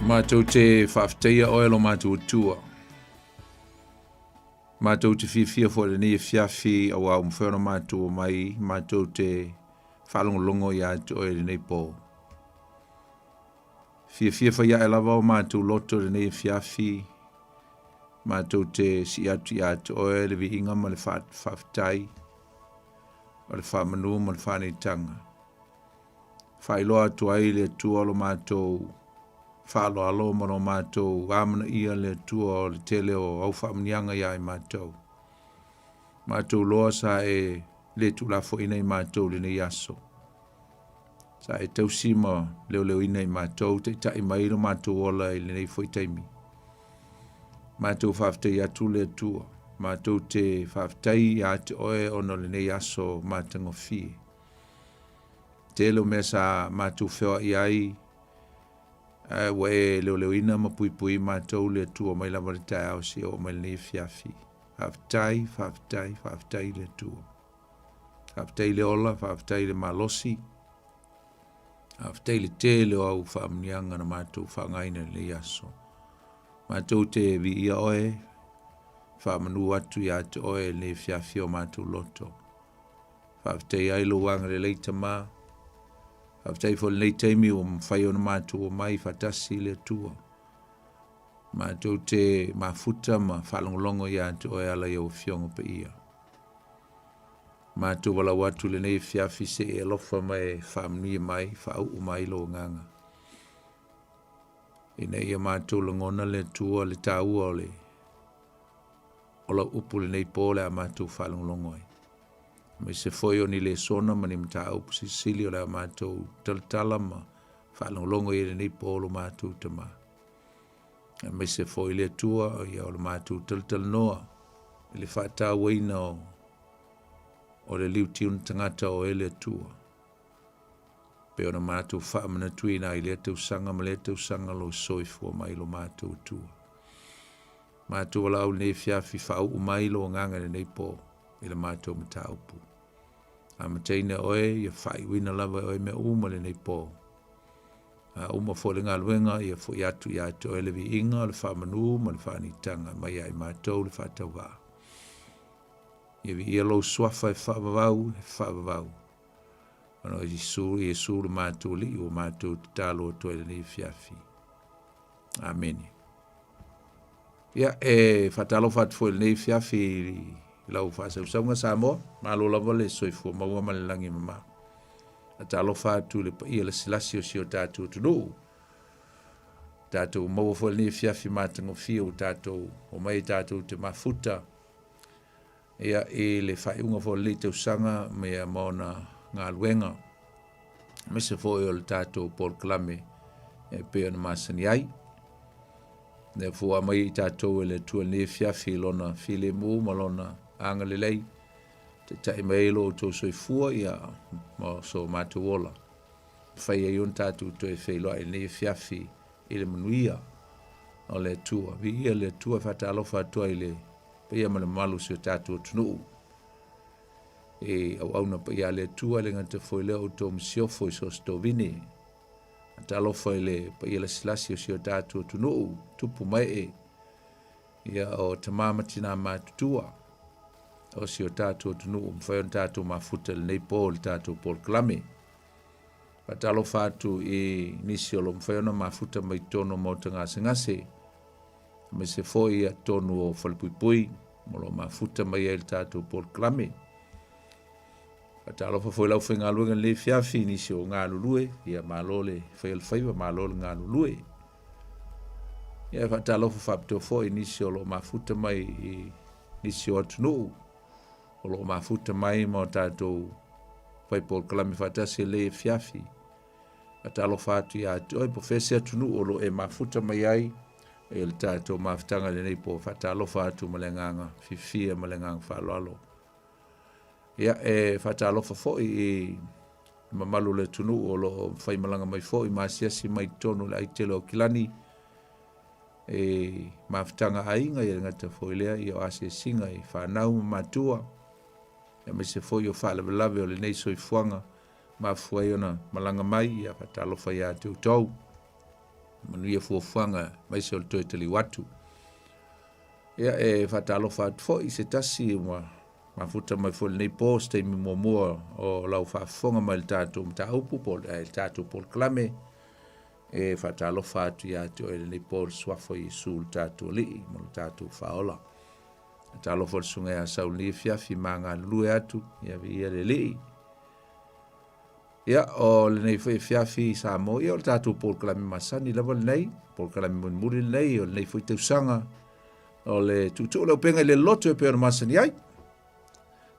Matou te faafetaia oe lo matou Atua. Matou te fiafia foi i lenei afiafi auā ua mafai ona matou omai matou te faalogologo ia te oe i lenei pō. Fiafia faiae lava o matou loto i lenei afiafi, matou te sii atu ia te oe le viiga ma le faafetai, o le faamanu ma le faaneetaga. Faailoa atu ai le Atua lo matou faaaloalo ma lo matou amanaia le Atua o le tele o au faamanuiaga ia i matou. Matou loa sa e le tuulafoaina i matou i lenei aso. Sa e tausi ma leoleoina i matou, taitai mai lo matou ola i lenei foi taimi. Matou faafetai atu le Atua. Matou te faafetai ia te oe ona o lenei aso matagofie. Tele o mea sa matou feoai ai, ae ua e leoleoina ma puipui matou le Atua mai lava le taeao seia oo mai lenei afiafi. Faafetai, faafetai, faafetai le Atua. Faafetai le ola, faafetai le malosi, faafetai le tele o au faamanuiaga na matou faaaogaina i lenei aso. Matou te viia oe, faamanu atu ia te oe i lenei afiafi o matou loto. Faafetai ai lou agalelei Tama. Faafetai foi lenei taimi ua mafai ona matou omai faatasi i le Atua. Matou te mafuta ma faalogologo ia te oe ala i au afioga paia. Matou valaau atu lenei afiafi se i alofa ma e faamanuia mai, faauu mai lou agaga. Ina ia matou lagona le Atua le taua o le o lau upu lenei po o le a matou faalogologo ai. Aemaise foi o ni lesona ma ni mataupu silisili o le a matou talatala ma faalogologo i lenei po lo matou Tama. Aemaise foi le Atua ia o le matou talatalanoa i le faatauaina o, o le liutiuna tagata o e le Atua. Pei ona matou faamanatuina ai lea tausaga ma lea tausaga lo soifua mai lo matou Atua. Matou valaau i lenei afiafi faauu mai lou agaga i lenei po i le matou mataupu. Amataina oe ia faaiuina lava e oe mea uma i lenei po. A uma foi le galuega ia foi atu ia te oe le viiga, le faamanu ma le faanitaga mai ia i matou le faatauvaa. Ia viia lou suafa e faavavau, e faavavau. Ona o Iesu, Iesu le matou Alii ua matou tatalo atu ai lenei afiafi. Amene. Ia, e faatalofa atu foi i lenei afiafi i lau faasausauga Samoa. Malo lava le soifua maua ma le lagi e mama. Faatalofa atu i le paia lasilasi o si o tatou atunuu. Tatou maua foi lenei afiafi matagofie ua tatou omai tatou te mafuta ia i le faaiuga foi o lenei tausaga ma ma ona galuega aemaise foi o le tatou polokalame e pei ona masani ai. Lea foi ua aumai i tatou e le Atua i lenei afiafi i lona filemu ma lona agalelei, taitai mai ai lo outou soifua ia ma so matou ola. Fai ai ona tatou toe feiloai i lenei afiafi i le manuia o le Atua. Viia le Atua, faatalofa atu ai i le paia ma le mamalu o si o tatou atunuu. E auauna paia a le Atua, e le gata foi lea o outou masiofo i so o se tovine. Talofa i le paia lasilasi o si o tatou atunuu, tupu ma ee, ia o tama ma tina matutua o si o tatou atunuu, mafai ona tatou mafuta i lenei po i le tatou polokalame. Faatalofa atu i nisi o lo o mafai ona mafuta mai totonu o maota gasegase, aemaise foi ia totonu o falepuipui o lo o mafuta mai ai le tatou polokalame. Faatalofa foi i le aufaigaluega i lenei afiafi i nisi o galulue, ia malo le fai o le faiva, malo le galulue. Ia faatalofa faapitoa foi i nisi o lo o mafuta mai i nisi o atunuu o lo o mafuta mai ma o tatou fai polokalame faatasi i lenei afiafi. Faatalofa atu ia te oe po o fea se atunuu o lo o e mafuta mai ai i le tatou mafutaga i lenei po. Faatalofa atu ma le agaga fiafia ma le agaga faaaloalo. Ia, e faatalofa foi i le mamalu o le atunuu o lo o faimalaga mai foi ma asiasi mai i totonu o le aitele o Aukilani i mafutaga aiga, ia le gata foi lea ia o asiasiga i fanau ma matua, aemaise foi o faalavelave o lenei soifuaga mafua ai ona malaga mai. Ia faatalofa ia te outou. Manuia fuafuaga aemaise o le toe taliu atu. Ia e faatalofa atu foi i se tasi ua mafuta mai foi i lenei po, se taimi muamua o lau faafofoga mai i le tatou mataupu po o le tatou polokalame. E faatalofa atu ia te oe i lenei po i le suafa o Iesu le tatou Alii ma le tatou Faaola. Faatalofa i le susuga ia Sau i lenei afiafi ma galulue atu, ia viia le Alii. Ia, o lenei foi afiafi i Samoa, ia o le tatou polokalame masani lava lenei, polokalame mulimuli lenei o lenei foi tausaga, o le tuutuu le upega i le loto e pei ona masani ai.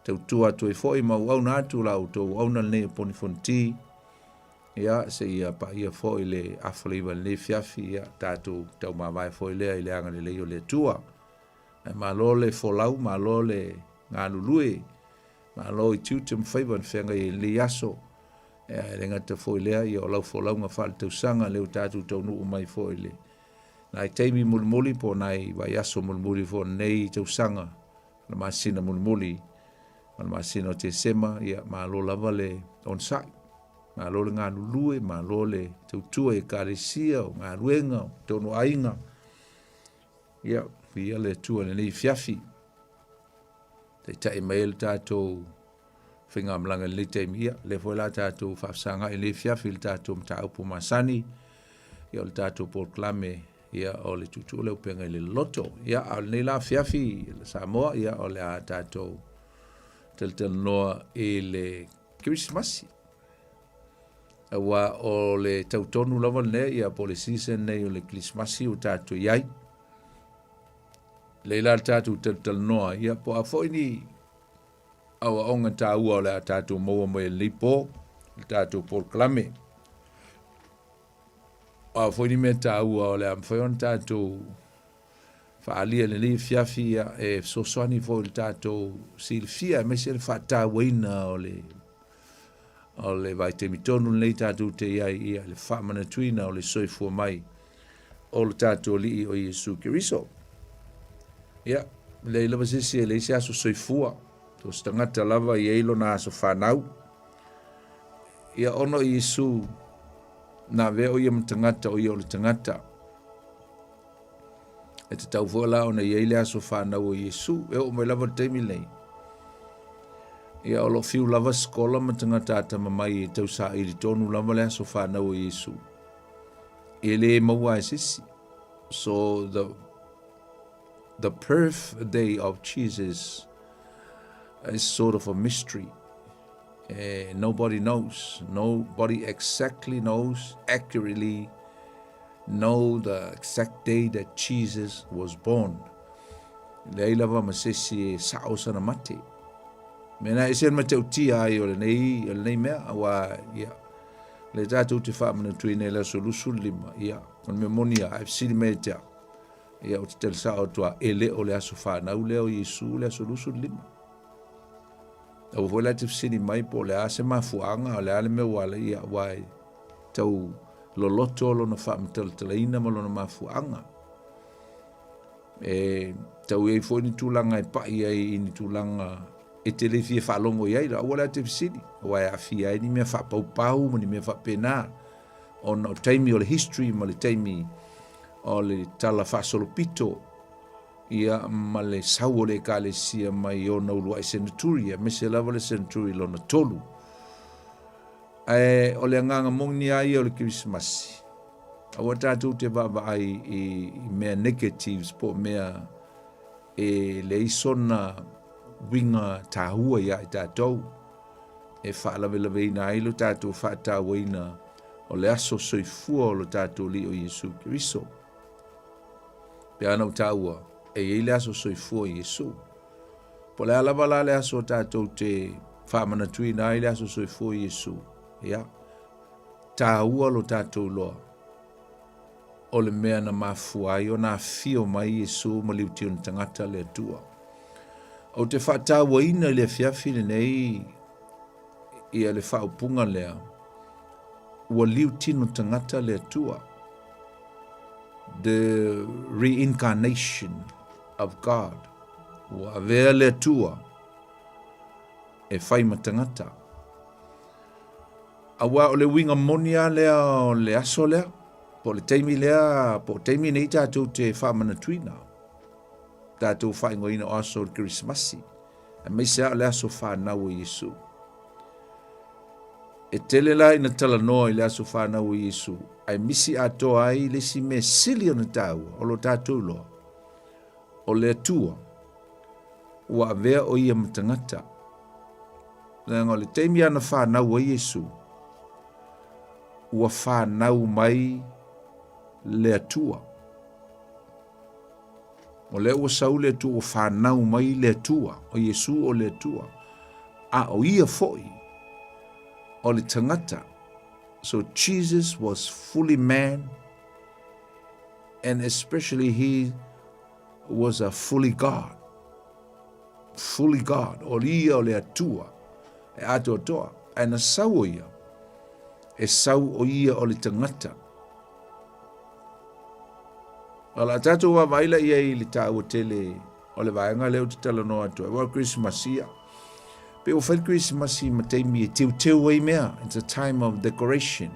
Tautua atu ai foi ma auauna atu la outou auauna lenei o Poni Fonoti. Ia, seia paia foi le afa le iva i lenei afiafi, ia, tatou taumavae foi lea i le agalelei o le Atua. Ae malo le folau, malo le galulue, malo i tiute ma faiva na feagai ai i lenei aso. Ia, e le gata foi i lea, ia o lau folauga faaletausaga lea ua tatou taunuu mai foi i le nai taimi mulimuli po o nai vaiaso mulimuli foi o lenei tausaga, o le masina mulimuli o le masina o Tesema, ia malo lava le onosai, malo le galulue, malo le tautua i Ekalesia, o galuega, o totonu o aiga. Ia, viia le Atua i lenei afiafi. Taitai mai ai le tatou faigamalaga i lenei taimi. Ia, lea foi la tatou faafesagai i lenei afiafi i le tatou mataupu masani, ia o le tatou polokalame, ia o le tuutuu le upega i le loto. Ia, a o lenei la afiafi Samoa, ia o le a tatou talatalanoa i le Kerisimasi. Aua o le tau tonu lava lenei, ia po o le season nei o le Kerisimasi ua tatou i ai. Lei la le tatou talatalanoa, ia po o a foi ni aoaoga taua o le a tatou maua mai e lenei po, le tatou polokalame. O a foi ni mea taua o le a mafai ona tatou faaalia i lenei afiafi, ia, e fesoasoani foi i le tatou silafia aemaise le faatauaina o le o le vaitaimi tonu lenei tatou te i ai, ia, le faamanatuina o le soifua mai o le tatou Alii o Iesu Keriso. Ia, leai lava se isi e leai se aso soifua, so o se tagata lava e i ai lona aso fanau. Ia, ona o Iesu, na avea o ia ma tagata, o ia o le tagata. E tatau foi la ona i ai le aso fanau o Iesu, e oo mai lava le taimi lenei. Ia, o lo o fiu lava sikola ma tagata atamamai e tausaili tonu lava le aso fanau o Iesu. E le maua e se isi. So the birthday of Jesus is sort of a mystery. Nobody knows. Nobody exactly knows, accurately know the exact day that Jesus was born. Leai lava ma se isi e sao sana mate. Mena e se matautia ai o lenei, o lenei mea, aua, ia, le tatou te faamanatuina i le aso 25, ia, o le mea moni lava, ae fesili mai ia te au, ia, ou te tali sao atu lava, e le o le aso fanau lea o Iesu le aso 25. Aua foi la e te fesili mai po o le a se mafuaaga, o le a le mea ua ala ai, ia, aua e tau loloto lona faamatalatalaina ma lona mafuaaga. E tau i ai foi ni tulaga e pai ai i ni tulaga e te le fia faalogo i ai, aua la e te fesili, aua e aafia ai ni mea faapaupau ma ni mea faapena, ona o taimi o le history ma le taimi o le tala faasolopito, ia ma le sau o le Ekalesia mai ona uluai seneturi, aemaise lava le seneturi lona tolu. Ae o le agaga moni lava ia o le Kerisimasi, aua tatou te vaavaai i mea negatives po o mea e leai sona uiga taua ia i tatou, e faalavelaveina ai lo tatou faatauaina o le aso soifua o lo tatou Alii o Iesu Keriso. Pe ana ou taua, e i ai le aso soifua o Iesu. Po o le a lava la le aso tatou te faamanatuina ai le aso soifua o Iesu, ia, taua lo tatou iloa o le mea na mafua ai ona afio mai Iesu ma liutio tagata le Atua. Ou te faatauaina i le afiafi lenei ia le faaupuga lea, ua liutino tagata le Atua. The reincarnation of God. Ua avea le Atua e fai ma tagata. Aua o le uiga moni lava lea o le aso lea. Po o le taimi lea, po o taimi nei tatou te faamanatuina, tatou faaigoaina o aso o le Kerisimasi, aemaise lava o le aso fanau o Iesu. E tele la ina talanoa i le aso fanau o Iesu, ae misi atoa ai le isi mea sili ona taua o lo tatou iloa, o le Atua ua avea o ia ma tagata. Leaga o le taimi lava na fanau ai Iesu, ua fanau mai le Atua. O lea ua sau le Atua, ua fanau mai le Atua, o Iesu o le Atua. A o ia foi o le tagata. So Jesus was fully man and especially he was a fully God. Fully God, o ia o le Atua e atoatoa. Ae na sau o ia, e sau o ia o le tagata. O le a tatou vaavaai la i ai i le taua tele o le vaega lea ou te talanoa atu ai. Aua o le Kerisimasi ia, pei ua fai le Kerisimasi ma taimi e teuteu ai mea. It's a time of decoration.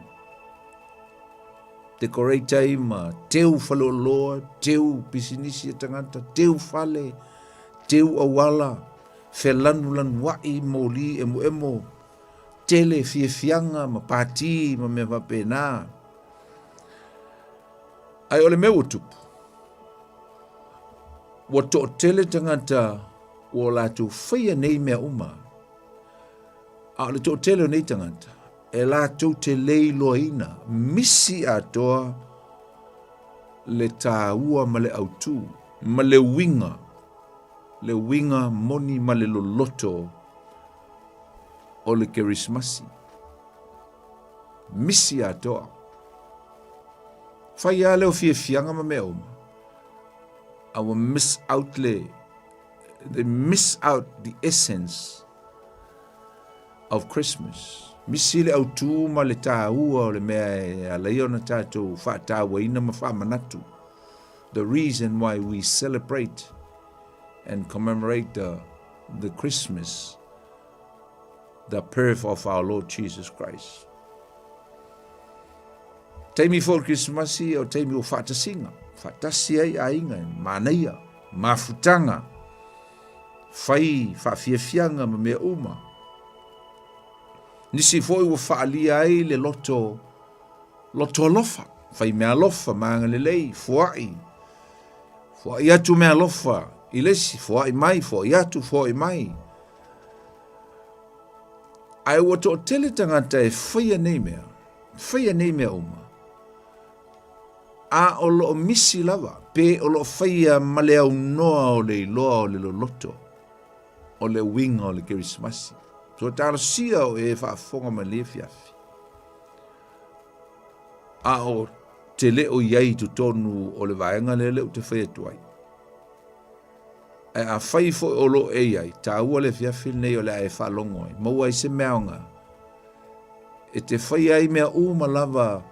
Decorate ai ma teu faleoloa, teu pisinisi a tagata, teu fale, teu auala, felanulanuai moli emoemo, tele fiafiaga ma pati ma mea faapena. Ae o le mea ua tupu, ua toatele tagata ua latou faia nei mea uma, a o le toatele o nei tagata, e latou te le iloaina misi atoa le taua ma le autū ma le uiga, le uiga moni ma le loloto o le Kerisimasi. Misi atoa. Fai lava lea o fiafiaga ma mea uma, a ua miss out le, they miss out the essence of Christmas. Misi le autū ma le tāua o le mea e ala ai ona tatou faatauaina ma faamanatu. The reason why we celebrate and commemorate the, the Christmas, the birth of our Lord Jesus Christ. Taimi foi o le Kerisimasi o taimi o faatasiga, faatasi ai aiga e manaia, mafutaga, fai faafiafiaga ma mea uma. Nisi foi ua faalia ai le loto, loto alofa, fai mea alofa, ma agalelei, foai, foai atu mea alofa i le isi, foai mai, foai atu, foai mai. Ae ua toatele tagata e faia nei mea, faia nei mea uma, a o loo misi lava, pe o loo faia ma le aunoa o le iloa o le loloto o le uiga o le Kerisimasi. So talosia o e faafofoga mai lenei afiafi, a o te le o i ai i totonu o le vaega lea lea ou te fai atu ai. Ae afai foi o lo o e i ai, taua le afiafi lenei o le a e faalogo ai, maua ai se mea aoga e te faia ai mea uma lava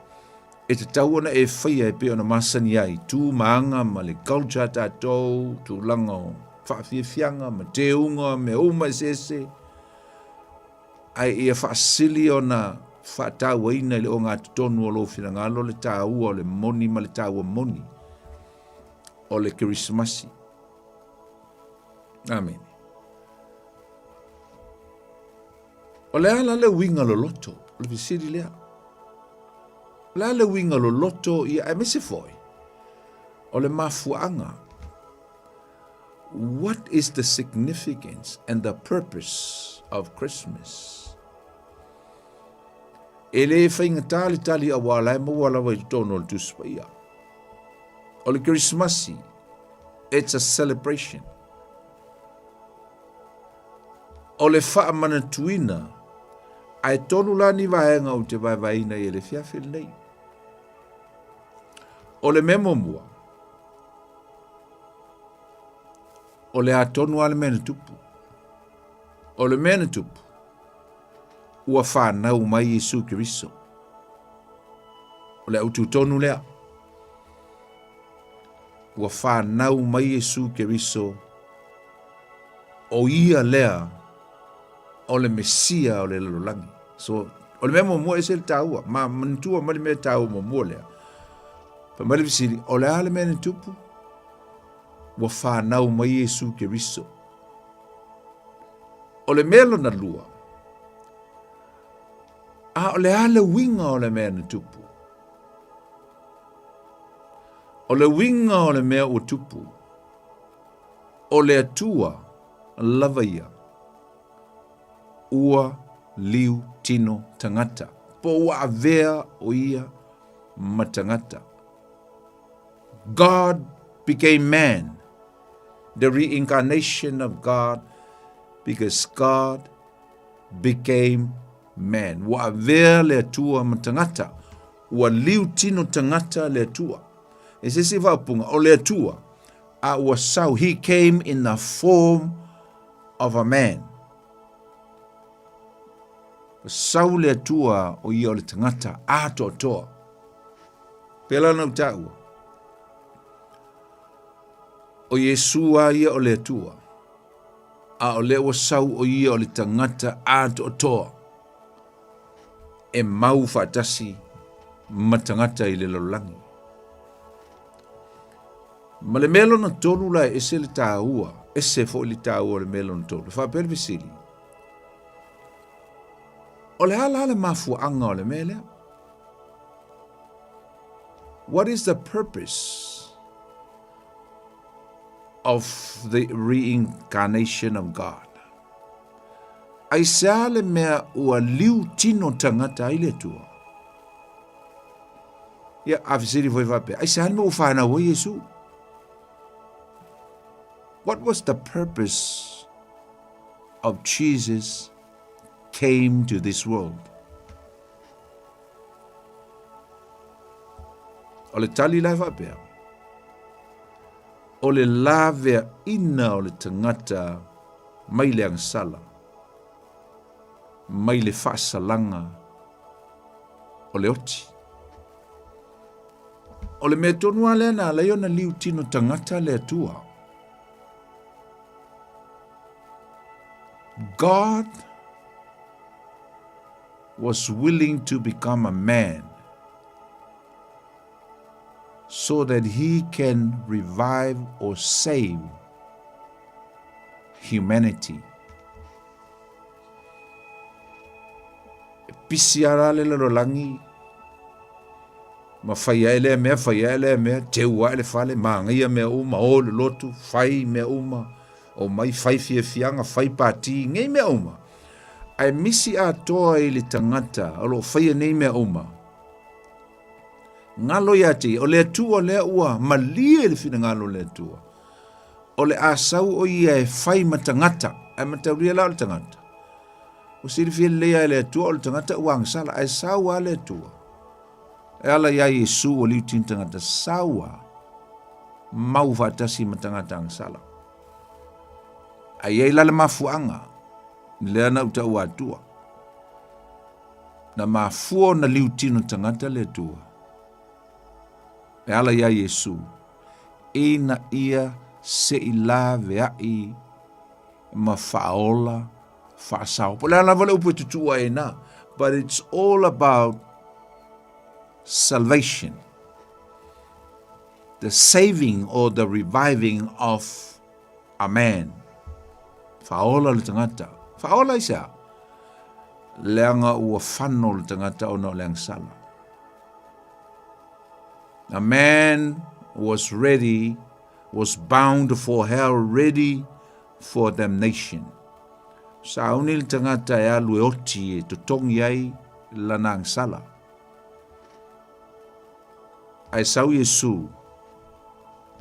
e tatau ona e faia e pei ona masani ai, tu ma aga ma le culture a tatou, tulaga o faafiafiaga ma teuga, mea uma eseese, ae ia faasili ona faatauaina i le ogatotonu o lou finagalo le taua o le moni ma le taua moni o le Kerisimasi. Amene. O le a la le uiga loloto? O le fesili lea. O le a le uiga loloto ia aemaise foi o le mafuaaga. What is the significance and the purpose of Christmas? E le faigata le tali aua la e maua lava i totonu o le Tusi Paia. O le Kerisimasi, it's a celebration. O le faamanatuina, ae tolu la ni vaega ou te vaevaeina i le afiafi lenei. O le mea muamua, o le a tonu lava le mea na tupu. O le mea na tupu, ua fanau mai Iesu Keriso. O le autu tonu lea. Ua fanau mai Iesu Keriso, o ia lea o le Mesia o le lalolagi. So, o le mea muamua e ese le taua, ma manatua mai le mea taua muamua lea. Fai mai le fesili, o le a le mea na tupu? Ua fanau mai Iesu Keriso. O le mea lona lua, a o le a le uiga o le mea na tupu? O le uiga o le mea ua tupu, o le Atua lava ia, ua liu tino tagata, po ua avea o ia ma tagata. God became man, the reincarnation of God, because God became man. Ua avea le Atua ma tagata, ua liu tino tagata le Atua. E se isi faaupuga, o le Atua, a ua sau, he came in the form of a man. Ua sau le Atua o ia o le tagata atoatoa. Pēlā na ou taua. O Iesu a ia o le Atua, a o lea ua sau o ia o le tagata atoatoa e mau faatasi ma tagata i le lalolagi. Ma le mea lona tolu la e ese le taua, ese foi le taua o le mea lona tolu. E faapea le fesili, o le a la le mafuaaga o le mea lea? What is the purpose of the reincarnation of God? Aisea le mea ua liu tino tagata ai le Atua? Ia, a fesili foi faapea, aisea le mea ua fanau ai Iesu? What was the purpose of Jesus came to this world? O le tali la e faapea, o le laveaina o le tagata mai le agasala, mai le faasalaga o le oti. O le mea tonu lava lea na ala ai ona liu tino tagata le Atua. God was willing to become a man so that he can revive or save humanity. E pisi ara le lalolagi ma fai ae lea mea, fai ae lea mea, teu ae le fale, māgaia mea uma, o le lotu, fai mea uma, o mai fai fiafiaga, fai pati, nei mea uma. Ae misi atoa i le tagata o lo o faia nei mea uma. Galo ia te ia, o le Atua lea ua malie le finagalo o le Atua. O le a sau o ia e fai ma tagata, ae mataulia la o le tagata. Ua silafia lelei lava e le Atua o le tagata ua agasala, ae sau lava le Atua. E ala iā Iesu ua liutini tagata, sau lava, mau faatasi ma tagata agasala. Ae i ai la le mafuaaga, lea na ou taua atua. Na mafua ona liutino tagata le Atua. E ala iā Iesu, ina ia se i laveai ma faaola faasao. Po o le a lava le upu e tutuua ai na, but it's all about salvation. The saving or the reviving of a man. Faaola le tagata. Faaola i se a? Leaga ua fano le tagata ona o le agasala. A man was ready, was bound for hell, ready for damnation. Sauni le tagata e alu e oti e totogi ai lana agasala. Ae sau Iesu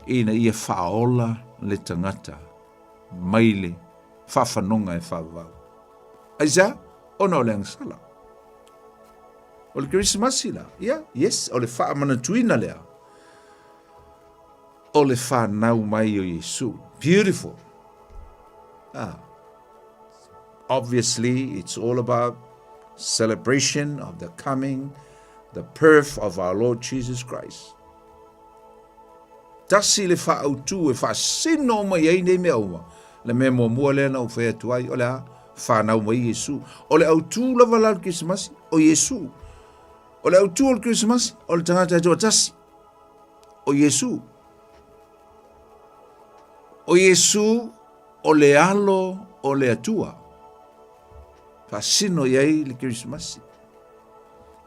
ina ia faaola le tagata mai le faafanoga e faavavau. Aisea? Ona o le agasala. O le Kerisimasi la, ia, yes, o le faamanatuina lea o le fanau mai o Iesu. Beautiful. Ah. Obviously, it's all about celebration of the coming, the birth of our Lord Jesus Christ. Tasi le faaautu e faasino mai ai nei mea uma. Le mea muamua lea na ou fai atu ai, o le a fanau mai Iesu. O le autu lava la o le Kerisimasi, o Iesu. O le autu o le Kerisimasi, o le tagata e toatasi. O Iesū. O Iesū o le alo o le Atua. Faasino i ai le Kerisimasi.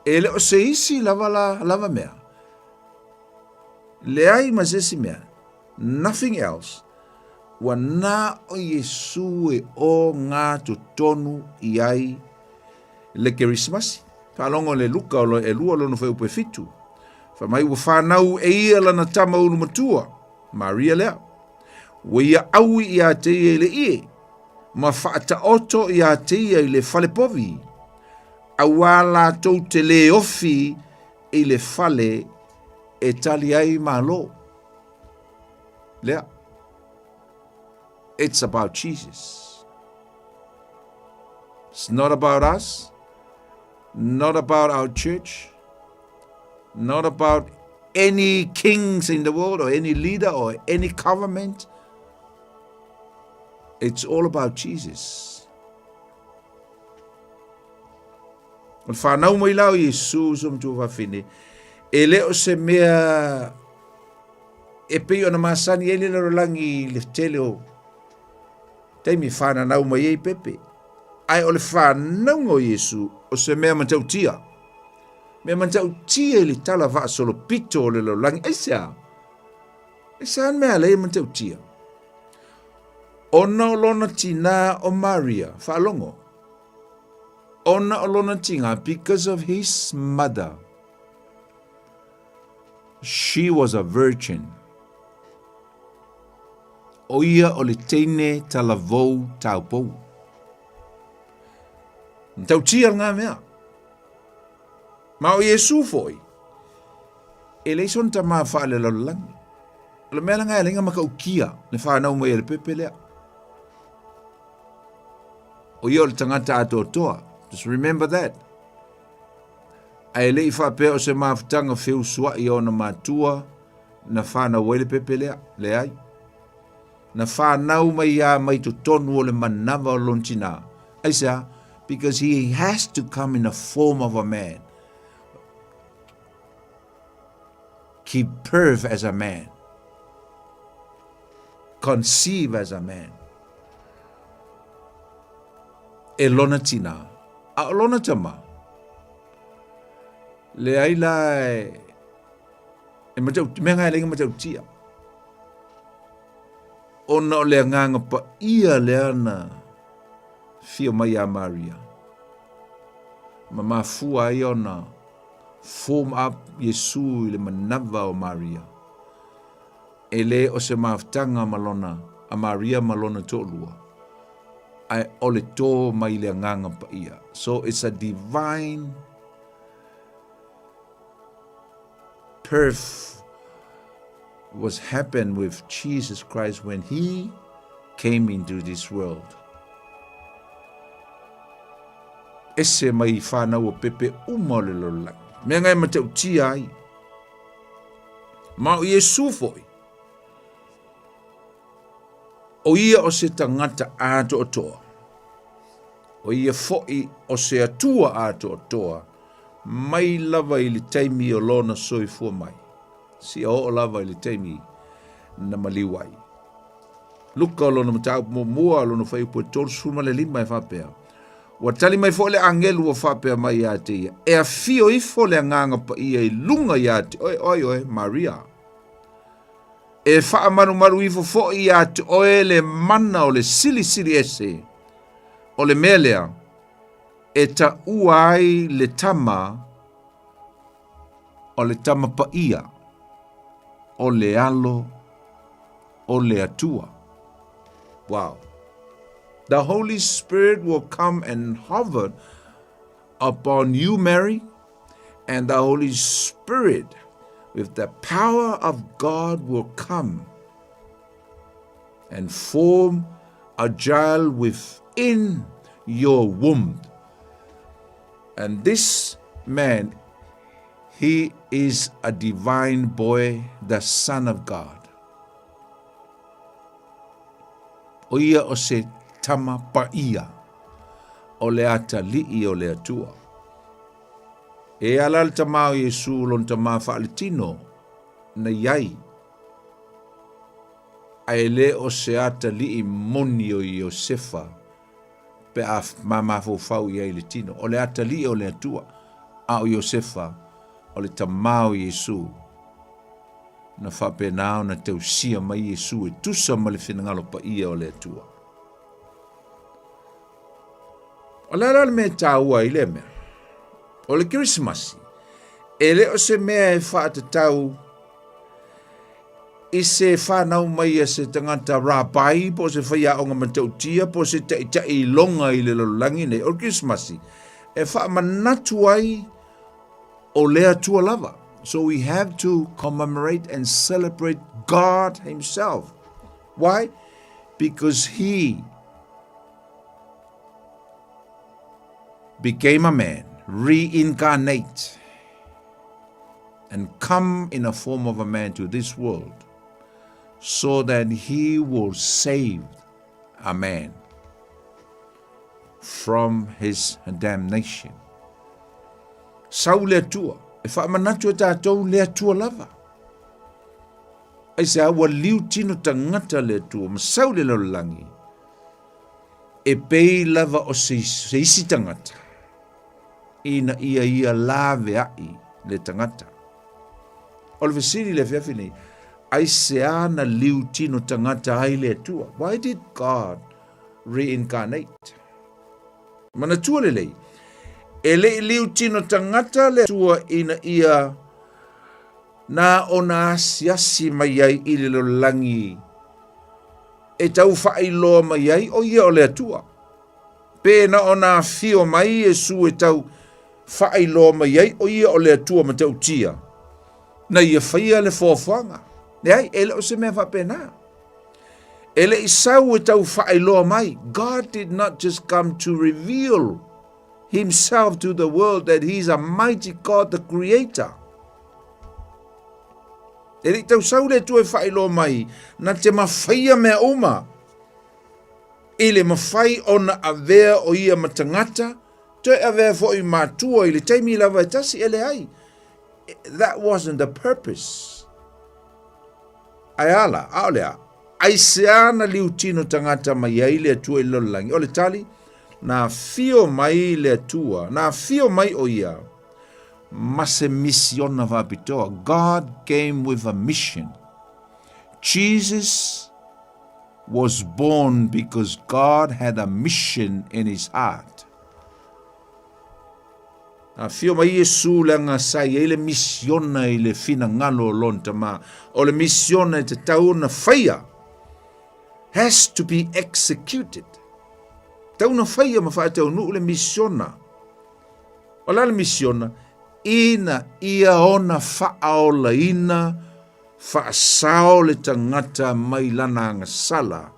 E le o se isi lava la, lava mea. Leai ma se isi mea. Nothing else. Ua na o Iesū e o ngā totonu i ai le Kerisimasi. Faalogo le Luka o lo e lua lona fuaiupu e fitu. Fai mai ua fanau e ia lana tama ulu matua, Maria lea. Ua ia aui ia te ia i le ie, ma faataoto ia te ia i le fale povi. Auā latou te lē ofi i le fale e tali ai malo. Lea. It's about Jesus. It's not about us, not about our church, not about any kings in the world or any leader or any government. It's all about Jesus. O le whanau mai la o Iesu so matua fafine, e le o se mea e pei ona masani ai le lalolagi i le tele o taimi e whananau mai ai pepe. Ae o le whanauga o Iesu o se mea matautia. Mea matautia i le tala faasolopito o le lalolagi. Aisea? Aisea le mea lea e matautia? Ona o lona tinā o Maria, faalogo. Ona o lona tinā, because of his mother. She was a virgin. O ia o le teine talavou taupou. Matautia ngā mea. Ma o Iesu foi, e leai sona tama faalelalolagi. O le mea langa e leai matautia le fanau mai e le pepe lea. O ia o le tagata atoatoa. Just remember that. Ae le i faapea o se mafutaga feusuai a ona matua na fanau ai le pepe lea. Leai. Na fanau mai ia mai totonu o le manava o lona tinā. Aisea? Because he has to come in the form of a man. Give birth as a man. Conceive as a man. E lona tinā. A o lona tama. Leai la e, e matau, mea ngai lenga matautia. Ona o le agaga paia lea na fia mai iā Maria. Ma mafua ai ona form up Iesu i le manava o Maria. E le o se mafutaga ma lona, a Maria ma lona toalua, ae o le tō mai le agaga paia. So it's a divine birth was happened with Jesus Christ when he came into this world. Ese mai i whanau o pepe uma o le lalolagi. Mea ngai matautia ai. Ma o Iesu foi. O ia o se tagata atoatoa. O ia foi o se Atua atoatoa mai lava i le taimi o lona soifua mai, seia oo lava i le taimi na maliu ai. Luka o lona mataupu muamua, lona fuaiupu e 35 e faapea, Ua tali mai foi le agelu ua faapea mai ia te ia, E afio ifo le Agaga Paia i luga ia te oe, oi oe, Maria. E faamalumalu ifo foi ia te oe le mana o le Silisili Ese, o le mea lea, e taua ai le tama o le Tama Paia, o le Alo o le Atua. Wow. The Holy Spirit will come and hover upon you, Mary, and the Holy Spirit, with the power of God, will come and form a child within your womb. And this man, he is a divine boy, the Son of God. O ia o se tama paia o le atalii o le Atua. E ala le tama o Iesu lona tama faaletino. na i ai, ae le o se atalii moni o Iosefa pe a mafaufau i ai i le tino. O le atalii o le Atua, a o Iosefa o le tama o Iesu. Na faapena ona tausia mai Iesu e tusa ma le finagalo paia o le Atua. O le a la le mea e taua ai lea mea? O le Kerisimasi, e le o se mea e faatatau i se fanau mai a se tagata rabai po o se faiaoga matautia po o se taitai iloga i le lalolagi nei. O le Kerisimasi, e faamanatu ai o le Atua lava. So we have to commemorate and celebrate God himself. Why? Because he became a man, reincarnate, and come in a form of a man to this world so that he will save a man from his damnation. Sau le Atua, e faamanatu e tatou le Atua lava. Aisea ua liu tino tagata le Atua ma sau le lalolagi, e pei lava o se, se isi tagata, ina ia ia laveai le tagata. O le fesili le afiafi nei, aisea na liu tino tagata ai le Atua? Why did God reincarnate? Manatua lelei, e le i liu tino tagata le Atua ina ia na ona asiasi mai ai i le lalolagi e tau faailoa mai ai o ia o le Atua. Pe na ona afio mai Iesu e tau faailoa mai ai o ia o le Atua matautia, na ia faia le foafoaga. Leai, e le o se mea faapena. E le i sau e tau faailoa mai. God did not just come to reveal himself to the world that he is a mighty God, the creator. E le i tau sau le Atua e faailoa mai, na te mawhaia mea uma. I le mawhai ona avea o ia ma tagata, toe avea foi matua i le taimi lava e tasi e leai. That wasn't the purpose. Ae a la, ʻaʻole a. Aisea na liutino tagata mai ai le Atua i le lalolagi? O le tali, na afio mai le Atua, na afio mai ʻo ia ma se misiona faapitoa. God came with a mission. Jesus was born because God had a mission in his heart. Afio mai Iesu leaga sa i ai le misiona i le finagalo o lona Tama. O le misiona e tatau ona faia, has to be executed. Tatau ona faia ma faataunuu le misiona. O le a le misiona? Ina ia ona faaolaina faasao le tagata mai lana agasala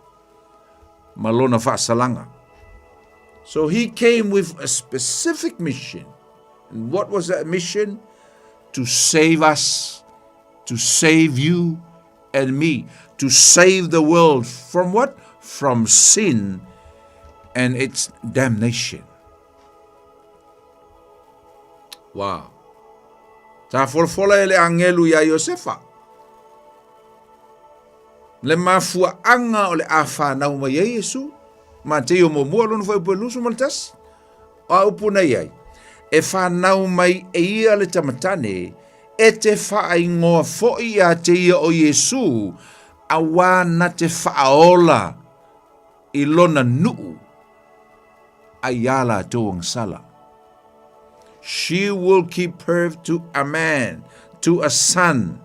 ma lona faasalaga. So he came with a specific mission. And what was that mission? To save us, to save you and me, to save the world from what? From sin and its damnation. Wow. Sa folafola e le agelu iā Iosefa le mafuaaga o le a fanau mai ai Iesu. Mateio muamua lona fuaiupu e 21. O a upu na i ai? E fanau mai e ia le tamatane, e te faaigoa foi iā te ia o Iesu, auā na te faaola i lona nuu ai iā latou agasala. She will give birth to a man, to a son,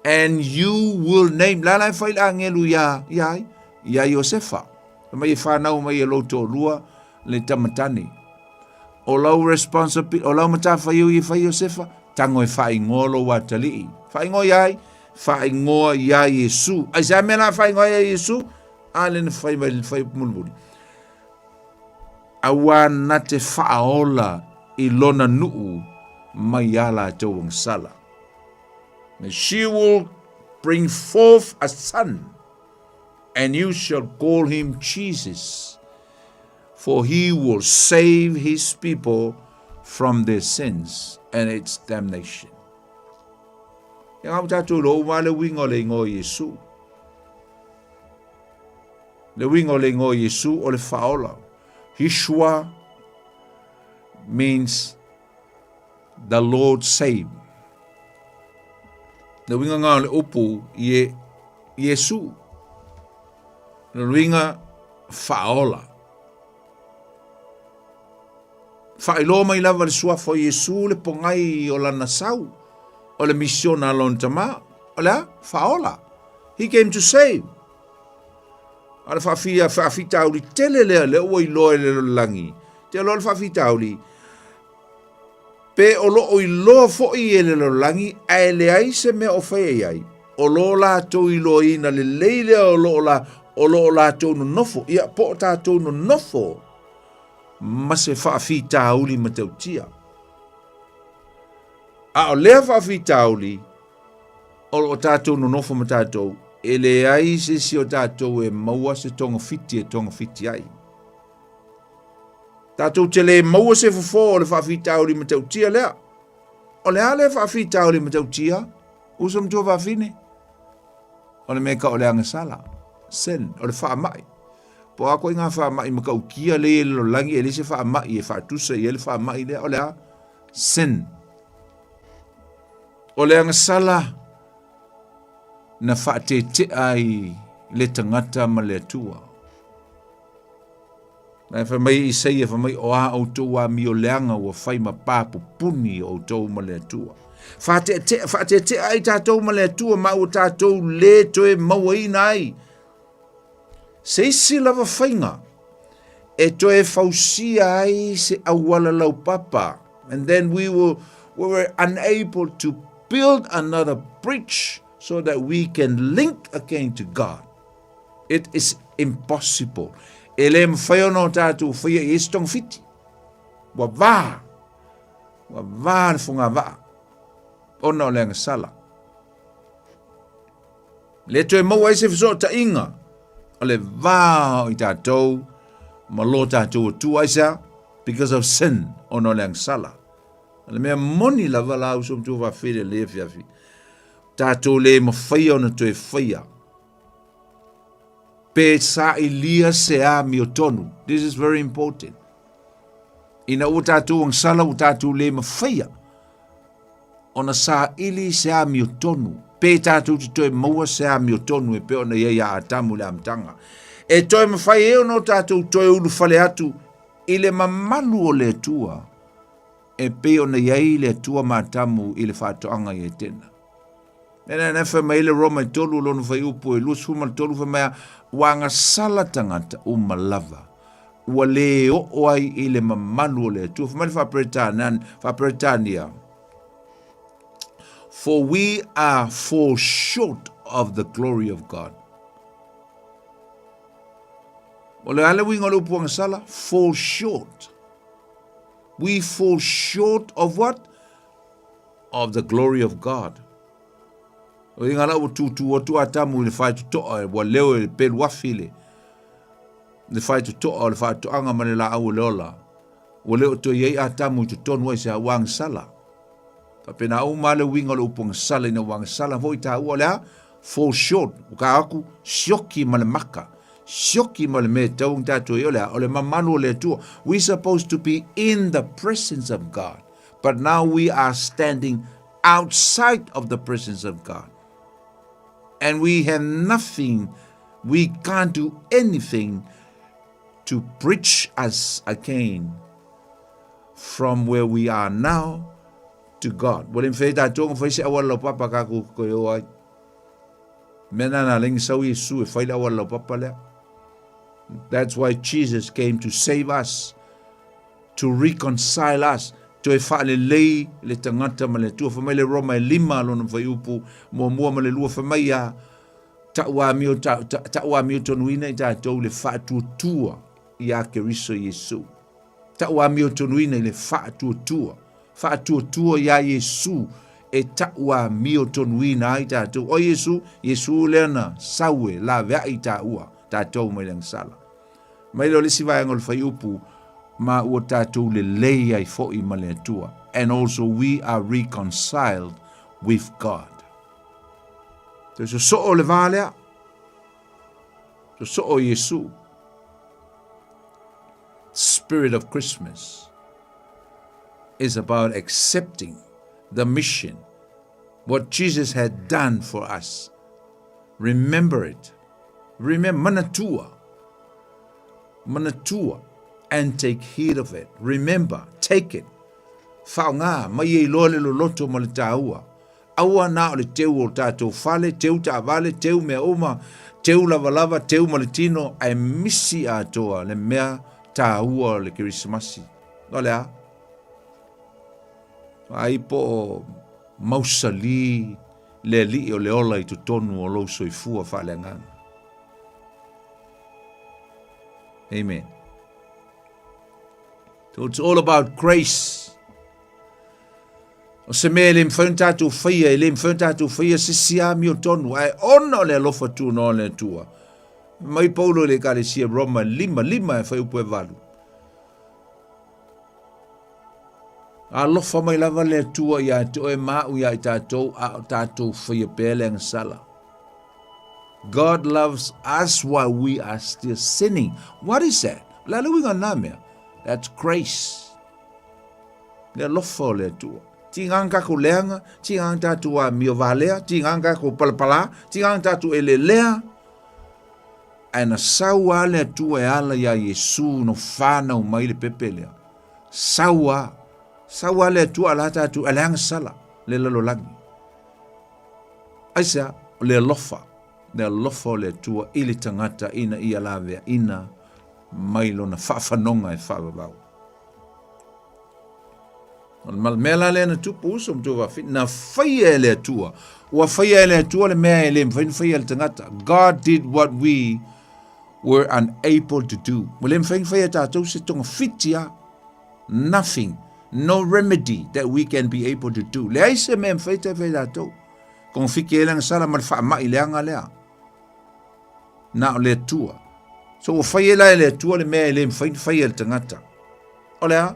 and you will name. La la e fai le agelu iā, iā ai, iā Iosefa. Fai mai e whanau mai e lou toalua le tamatane. O lau responsibility, o lau matawhaiu i whai Iosefa, tango e whaingoa lou atalii. Whaingoa ia ai, whaingoa ia Iesu. Ai se mea la whaingoa ia Iesu, a le na whai mai le whai mulimuli. Auā na te faaola i lona nuu mai iā latou agasala. And she will bring forth a son, and you shall call him Jesus, for he will save his people from their sins and its damnation. Ia ua tatou iloa uma le uiga o le igoa o Iesu. Le uiga o le igoa o Iesu o le faaola. Yeshua means the Lord save. Le uiga ngā o le upu ie, Iesu. Le uiga faaola. Faailoa mai lava le suafa o Iesu le pogai o lana sau, o le misiona a lona Tama, o le a? Faaola. He came to save. A le faafia, faafitauli tele lea, lea ua iloa e le lalolagi. Te iloa le faafitauli, pe o loo iloa foi e le lalolagi, ae leai se mea o faia i ai, o lo latou iloaina lelei lea o loo la, o loo latou nonofo, ia po o tatou nonofo, ma se faafitauli matautia. A o lea faafitauli, o lo o tatou nonofo ma tatou, e leai se isi o tatou e maua se togafiti e togafiti ai. Tatou te le maua se fofo o le faafitauli matautia lea. O le a lea faafitauli matautia? Uso matua fafine. O le mea ka o le agasala. Sin, o le faamai. Po o a koe ngā faamai matautia lea i le lalolagi e leai se faamai e faatusa i ai le faamai lea, o le a? Sin. O le agasala na faatetea ai le tagata ma le Atua. Na fai mai Isaia, fai mai, o a outou amio leaga ua fai ma pa pupuni o outou ma le Atua. Faatetea, faatetea ai tatou ma le Atua ma ua tatou le toe mauaina ai Se isi lava faiga e toe fausia ai se auala laupapa. And then we were, we were unable to build another bridge so that we can link again to God. It is impossible. E le mawhai ona o tātou whaia i esi tongawhiti. Ua vā. Ua vā le whonga vaa. Ona o le agasala. Le toe maua ai se fesootaiga o le va o i tatou ma lo tatou Atua. Aisea? Because of sin, ona o le agasala. O le mea moni lava la uso matua faafeire le afiafi. Tatou le mafaia ona toe faia. Pe sailia se amiotonu. This is very important. Ina ua tatou agasala ua tatou le mafaia ona saili se amiotonu, pe tatou te toe maua se amiotonu e pei ona i ai ia Atamu i le amataga. E toe mafai ai ona o tatou toe ulufale atu i le mamalu o le Atua, e pei ona i ai le Atua ma Atamu i le faatoaga i Etena. Mea na fai mai le Roma e tolu lona fuaiupu e 23 fai mai a, ua agasala tagata uma lava ua le oo ai i le mamalu o le Atua. Fai mai le Faa-Peretania, For we are fall short of the glory of God. O le a le uiga o le upu agasala? Fall short. We fall short of what? Of the glory of God. O inga la ua tūtū atu Atamu i le whaitotoa, ua leo e pelu afi le, le whaitotoa o le whaitoanga ma le laau o le ola. Ua le o toe i ai Atamu i totonu ai se a ua agasala. Faapena uma le uiga o le upu agasala ina ua agasala foi taua o le a? Fall short. Ua ka aku, sioki ma le maka. Sioki ma le mea e tatau ona tatou i ai o le a? O le mamalu o le Atua. We supposed to be in the presence of God. But now we are standing outside of the presence of God. And we have nothing, we can't do anything to bridge us again from where we are now to God. Ua le mafai e tatou ona fai se auala laupapa ka ku koe o ai. Mea nā nā lengi sau Iesu e fai le auala laupapa lea. That's why Jesus came to save us, to reconcile us, toe faalelei le tagata ma le Atua. Fai mai le Roma e lima lona fuaiupu muamua ma le lua, fai mai ia, Ta'u amio, ta'u amiotonuina i tatou i le faatuatua iā Keriso Iesu. Ta'u amiotonuina i le faatuatua, faatuatua iā Iesu e ta'u amiotonuina ai tatou. O Iesu, Iesu lea na sau e laveai tāua, tatou mai le agasala. Mai lea o le isi vaega o le fuaiupu, ma ua tatou lelei ai foi ma le Atua. And also we are reconciled with God. Toe sosoo le va lea. Sosoo Iesu. Spirit of Christmas is about accepting the mission, what Jesus had done for us. Remember it. Remember, manatua. Manatua and take heed of it. Remember, take it. Faoga, mai e iloa le loloto ma le taua. Aua na o le teu o tatou fale, teu taavale, teu mea uma, teu lavalava, teu ma le tino, ae misi atoa le mea taua o le Kerisimasi. O le a? Ai po o mausali le alii o le ola i totonu o lou soifua faaleagaga. Amen. So it's all about grace. O se mea e le mafai ona tatou faia, e le mafai ona tatou faia se isi amiotonu, ae ona o le alofa tunoa o le Atua. Mai Paulo i le Ekalesia Roma 5, 5 e fuaiupu e 8. Alofa mai lava le Atua ia te oe ma au ia i tatou, a o tatou faia pea le agasala. God loves us while we are still sinning. What is that? Le a le uiga na mea? That's grace. Le alofa o le Atua. Tiga tatou leaga, tiga tatou amio valea, tiga tatou palapala, tiga tatou elelea. Ae na sau lava le Atua e ala iā Iesu na fanau mai le pepe lea. Sau lava. Sau lava le Atua a la tatou, a leaga sala le lalolagi. Aisea? O le alofa, le alofa o le Atua i le tagata ina ia laveaina mai lona faafanoga e faavavau. O le mea la lea na tupu uso ma tuafafine, na faia e le Atua. Ua faia e le Atua le mea e le mafai ona faia e le tagata. God did what we were unable to do. Ua le mafai ona faia e tatou se togafiti a. Nothing. No remedy that we can be able to do. Leai se mea e mafai ta faia e tatou. Togafiti ai le agasala ma le faamai leaga lea. Na o le Atua. So ua fai e la e le Atua le mea e le mafai ona faia e le tagata. O le a?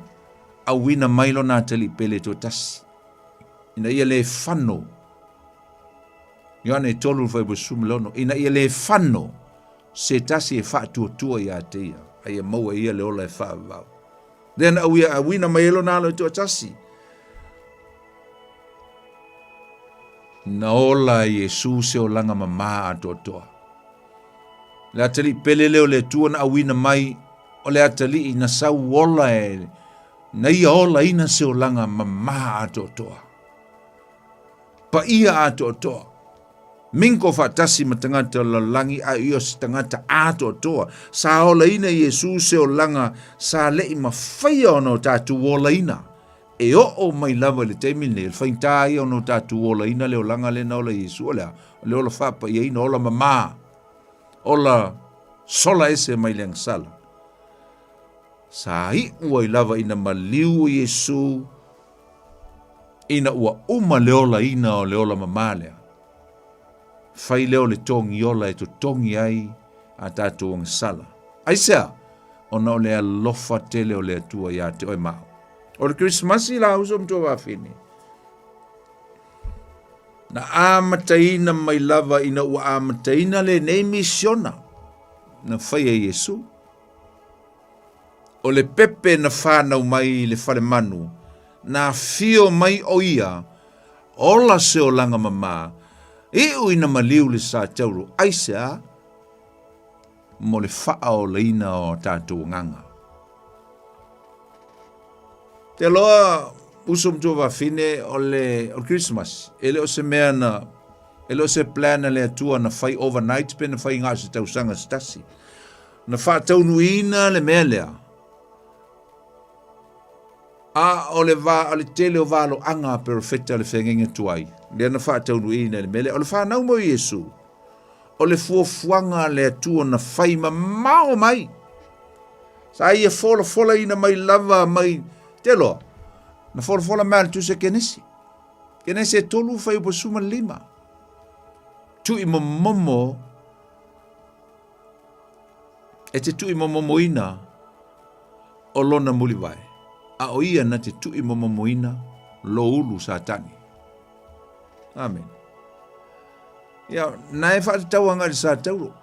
Auina mai lona atalii pele toatasi, ina ia le fano. Ioane 3 fuaiupu 16, ina ia le fano se tasi e faatuatua ia te ia, a ia maua e ia le ola e faavavau. Lea na auia, auina mai ai lona alo e toatasi. Na ola e Iesu se olaga mamā atoatoa. Le atalii pele lea o le Atua na auina mai, o le atalii na sau ola e, na ia olaina se olaga mamā atoatoa. Paia atoatoa. Mingo faatasi ma tagata o le lalolagi a ia o se tagata atoatoa. Sa olaina e Iesu se olaga sa leʻi mafaia ona o tatou olaina. E oo mai lava i le taimi lenei, o le faigata ia ona o tatou olaina le olaga lea na ola e Iesu, o le a? O le ola faapaiaina, ola mamā, ola sola ese mai le agasala. Sa iu ai lava ina maliu o Iesu ina ua uma le olaina o le ola mamā lea. Fai lea o le togi ola e totogi ai a tatou agasala. Aisea? Ona o le alofa tele o le Atua ia te oe ma au. O le Kerisimasi la uso ma tuafafine, na amataina mai lava ina ua amataina lenei misiona na faia e Iesu. O le pepe na fanau mai i le falemanu, na afio mai o ia, ola se olaga mamā, iu ina maliu le sa tauro, aisea? Mo le faaolaina o tatou agaga. Te loa uso ma tuafafine o le o le Christmas e le o se mea na e le o se plan a le Atua na fai overnight pe na fai na o se tausaga se tasi. Na faataunuuina le mea lea a o le va o le tele o valoaga a perofeta o le feagaiga tuai lea na faataunuuina le mea lea o le fanau mai o Iesu. O le fuafuaga a le Atua na fai mamao mai. Sa ia folafolaina mai lava mai te loa. Na folafola mai le tusi a Kenesi. Kenesi e 3 fuaiupu 15. Tui momomo e te tui momomoina o lona mulivae. A o ia na te tui momomoina lo ulu Satani. Amen. Ia, na e faatatau agai i le sa taulo.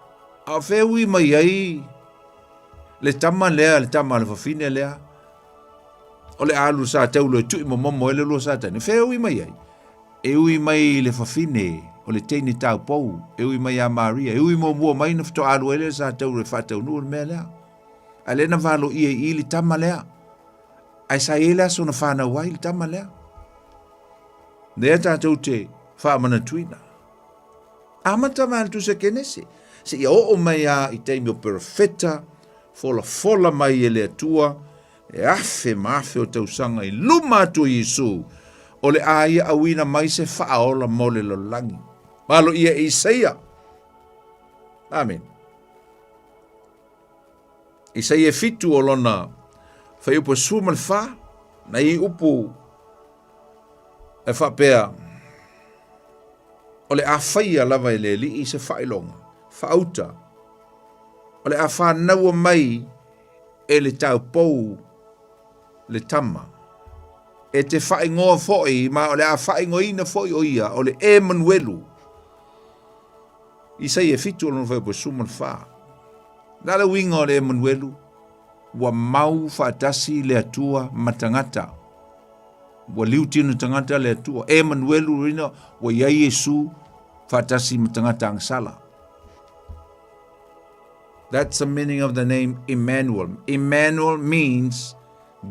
A o fea ui mai ai le tama lea, le tama a le fafine lea, o le alu sa taulo e tui momomo ai le lua sa tane. Fea ui mai ai? E ui mai i le fafine o le teine taupou, e ui mai ia Maria, e ui muamua mai na faatoa alu ai lea sa taulo e faataunuu le mea lea. A lea na valoia i i le tama lea. Ae sa i ai le aso na fanau ai le tama lea. Lea tatou te faamanatuina. Amata mai le tusi a Kenese, seia oo mai a i taimi o perofeta, folafola mai e le Atua, e afe ma afe o tausaga i luma atu o Iesu, o le a ia auina mai se faaola mo le lalolagi. Malo ia e Isaia. Amen. Isaia e 7 o lona fuaiupu e 14, na i upu e faapea, o le a faia lava e le Alii se faailoga, faauta, o le a fanaua mai e le taupou le tama. E te faaigoa foi, ma o le a faaigoaina foi o ia, o le Emanuelu. Isaia 7 o lona fuaiupu e 14. Le a le uiga o le Emanuelu? Ua mau faatasi le Atua ma tagata. Ua liu tino tagata le Atua. Emanuelu rina ua iai Iesu faatasi ma tagata agasala. That's the meaning of the name Emmanuel. Emmanuel means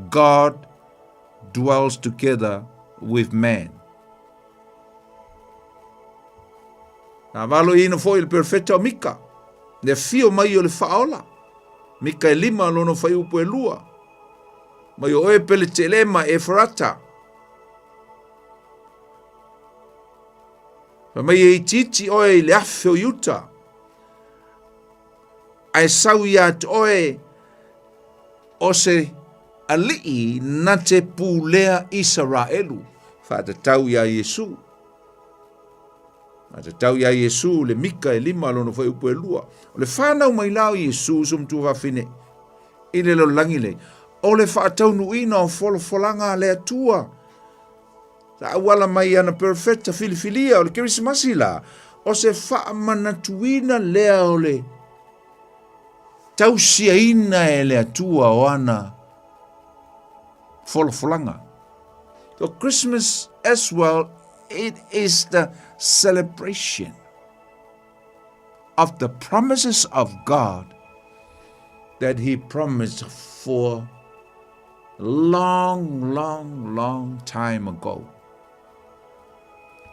God dwells together with man. Na valo ina foi le perfeta o Mika, le afio mai o le faaola. Mika e 5 lona fuaiupu e 2. Mai o oe Peletelema Efarata. Fai mai e itiiti oe i le afe o Iuta. Ae sau ia te oe o se alii na te pulea Isaraelu. Faatatau iā Iesu. Faatatau iā Iesu le Mika e 5 lona fuaiupu e 2. O le fanau mai la o Iesu uso matua fafine i le lalolagi nei, o le faataunuuina o folafolaga a le Atua. Sa auala mai ana perofeta filifilia o le Kerisimasi la, o se faamanatuina lea o le tausiaina e le Atua o ana folafolaga. So Christmas as well, it is the celebration of the promises of God that he promised for long, long, long time ago.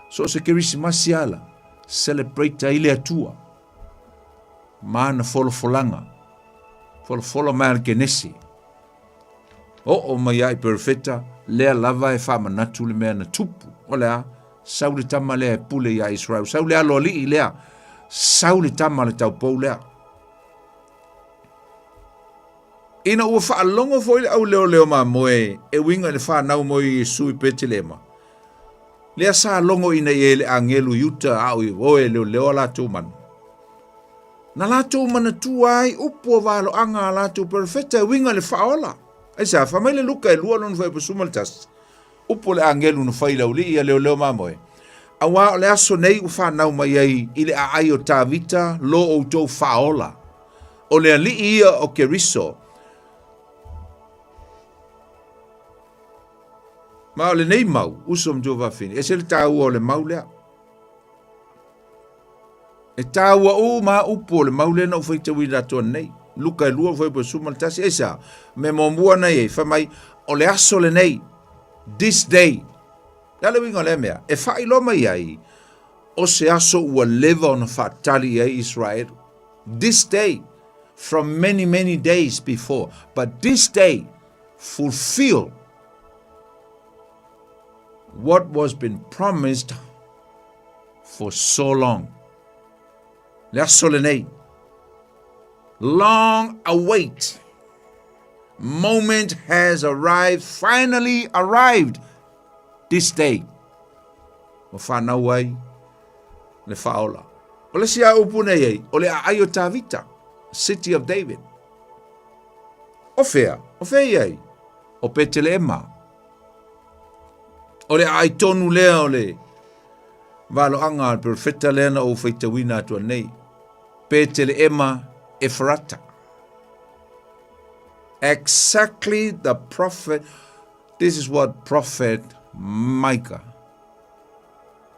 So se Kerisimasi ala, celebrate ai le Atua ma ana folafolaga, folafola mai a le Kenese. Oo mai ai perofeta, lea lava e faamanatu le mea na tupu. O le a? Sau le tama lea e pule iā Israel. Sau le aloalii lea. Sau le tama le taupou lea. Ina ua faalogo foi le auleoleo mamoe e uiga i le fanau mai o Iesu i Petelema, lea sa logoina i ai le agelu i uta a o i o e leoleo a latou manu. Na latou manatua ai upu o valoaga a latou perofeta e uiga i le faaola. Aisea, fai mai le Luka e 2 lona fuaiupu 11, upu o le agelu na fai i le aualii ia leoleo mamoe, Auā o le aso nei ua fanau mai ai i le aai o Tavita lo outou faaola, o le Alii ia o Keriso. Ma o lenei mau, uso ma tuafafine, ese le taua o le mau lea. E taua uma upu o le mau lea na ou faitauina atu nei. Luka e 2 fuaiupu 11, aisea, mea muamua na i ai, fai mai, o le aso lenei, this day. Le a le uiga o lea mea? E faailoa mai ai, o se aso ua leva ona faatali i ai Israelu. This day, from many, many days before, but this day fulfill what was been promised for so long. Le aso lenei. Long await. Moment has arrived, finally arrived this day. Ua fanau ai le faaola. O le isi a upu nei ai, o le aai o Tavita, city of David. O fea? O fea i ai? O Peteleema. O le aai tonu lea o le Valoaga a le perofeta lea na ou faitauina atu nei. Peteleema Efarata. Exactly the prophet, this is what prophet Micah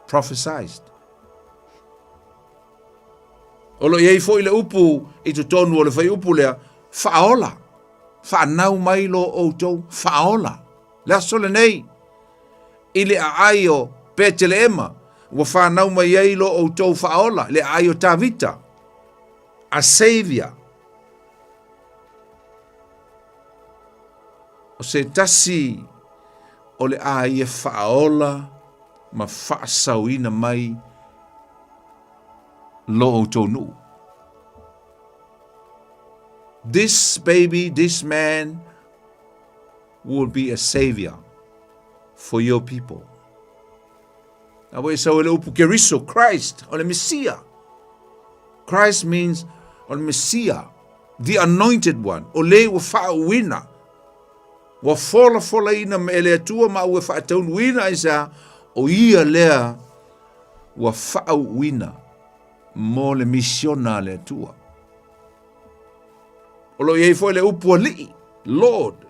prophesied. O lo o i ai foi le upu i totonu o le fuaiupu lea, faaola, faanau mai lo outou faaola. Le aso lenei, i le aai o Peteleema, ua fanau mai ai lo outou faaola, le aai o Tavita, a Savior. O se tasi o le a ia faaola ma faasaoina mai lo outou nuu. This baby, this man will be a savior for your people. A ua e sau e le upu Keriso, Christ, o le Mesia. Christ means o le Mesia, the anointed one, o le ua faauuina, ua folafolaina me e le Atua ma ua faataunuuina ai sa, o ia lea ua faauuina mo le misiona a le Atua. O lo o i ai foi le upu alii, Lord.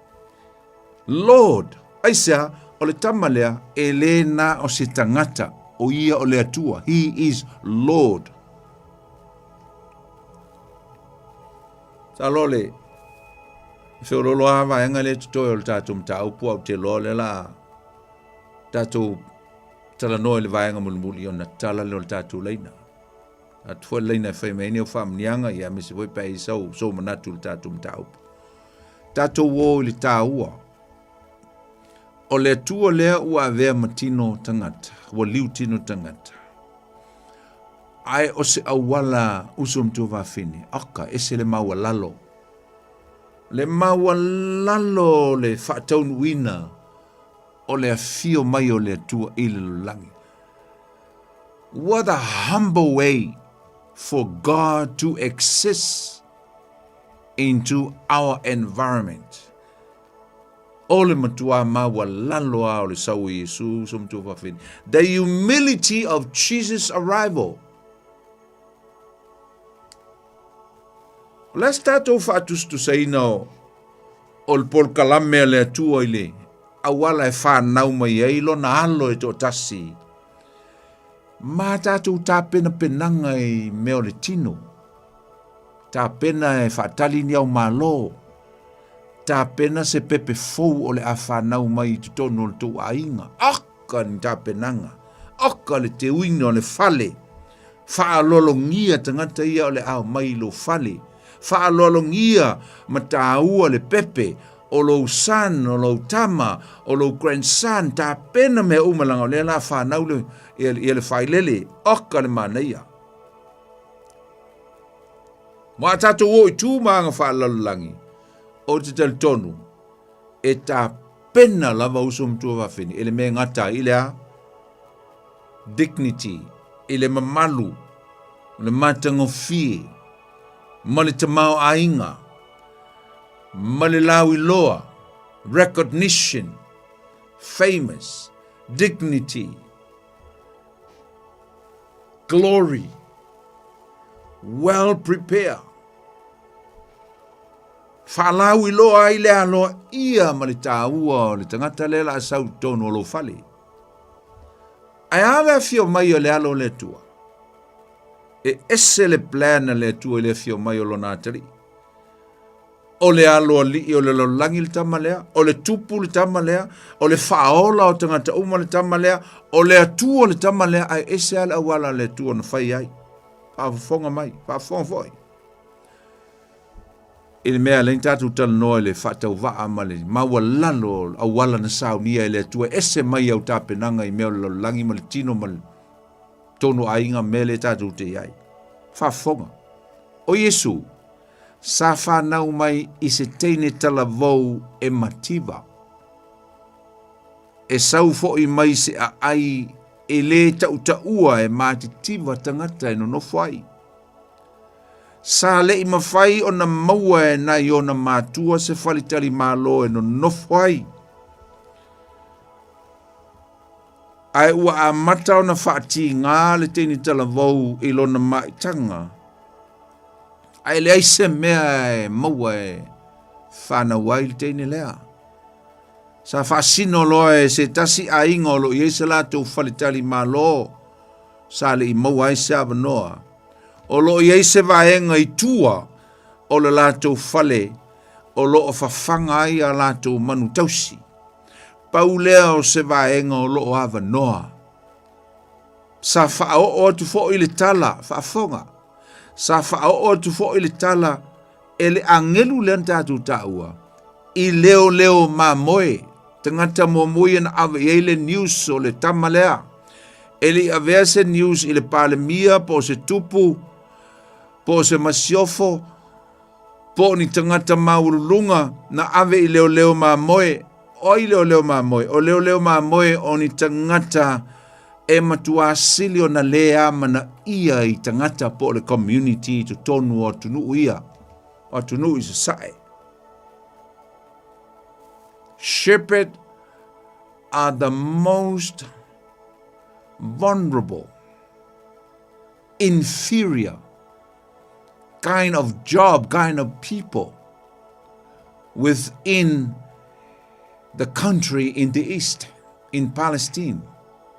Lord, aisea, o le tama lea e le na o se tagata, o ia o le Atua. He is Lord. Sa loa le feololo a vaega le totoe o le tatou mataupu au te loa le la tatou talanoa i le vaega mulimuli ona tala lea o le tatou laina. Atu foi le laina e fai mai ai ni au faamanuiaga, ia aemaise foi pe a i ai sau, sou manatu i le tatou mataupu. Tatou o i le taua. O le Atua lea ua avea ma tino tagata, ua liu tino tagata. Ae o se auala uso ma tuafafine, oka, ese le maualalo. Le maualalo o le faataunuuina o le afio mai o le Atua i le lalolagi. What a humble way for God to exist into our environment. O le matua maualalo a o le sau o Iesu uso ma tuafafine. The humility of Jesus' arrival. O le a se tatou faatusatusaina o, o le polokalame a le Atua i le auala e fanau mai ai lona alo e toatasi ma tatou tapenapenaga i mea o le tino. Tapena e faatali ni au malo. Tapena se pepe fou o le a fanau mai i totonu o le tou aiga. Oka ni tapenaga. Oka le teuina o le fale. Faaaloalogia tagata ia o le a omai i lou fale. Faaaloalogia ma taua le pepe o lou son, o lou tama, o lou grandson, tapena mea uma leaga o lea la fanau le, ia, ia le failele. Oka le manaia. Ma a tatou o i tu ma aga faalalalagi, o te talitonu, e tapena lava uso ma tuafafine, e le mea e gata ai i le a? Dignity, i le mamalu, o le matagofie, ma le tamaoaiga, ma le lauiloa, recognition, famous, dignity, glory, well prepared. Faalauiloa ai le aloaia ma le taua o le tagata lea la sau tonu o lou fale. Ae a le afio mai o le alo o le Atua? E ese le plan a le Atua i le afio mai o lona atalii. O le aloalii o le lalolagi le tama lea, o le tupu le tama lea, o le faaola o tagata uma le tama lea, o le Atua le tama lea, ae ese lava le auala a le Atua na fai ai. Faafofoga mai, faafofoga foi. I le mea lea tatou talanoa i le faatauvaa ma le maualalo o auala na saunia e le Atua, ese mai au tapenaga i mea o le lalolagi ma le tino ma le tonu aiga mea lea tatou te i ai. Faafofoga. O Iesu, sa fanau mai i se teine talavou e mativa. E sau foi mai se aai e lē tautaua e matitiva tagata e nonofo ai. Sa leʻi mafai ona maua e nai ona matua se faletalimalo e nonofo ai. Ae ua amata ona faatigā le teine talavou i lona maitaga, ae leai se mea e maua e fanau ai le teine lea. Sa faasino loa e se tasi aiga o lo o i ai se latou faletali malo sa le i maua ai se avanoa. O lo o i ai se vaega i tua o le latou fale o lo o fafaga ai a latou manu tausi. Pau lea o se vaega o lo o avanoa. Sa faaoo atu foi le tala, faafofoga, sa faaoo atu foi le tala e le agelu lea na tatou taua, i leoleo mamoe, tagata muamua ia na ave i ai le news o le tama lea. E le i avea se news i le Palemia po o se tupu, po o se masiofo, po o ni tagata maualuluga na ave i leoleo mamoe. O ai leoleo mamoe? O leoleo mamoe o ni tagata e matuā sili ona lē amanaia i tagata po o le community i totonu o atunuu ia, o atunuu i sasae. Shepherd are the most vulnerable, inferior kind of job, kind of people within the country in the East, in Palestine.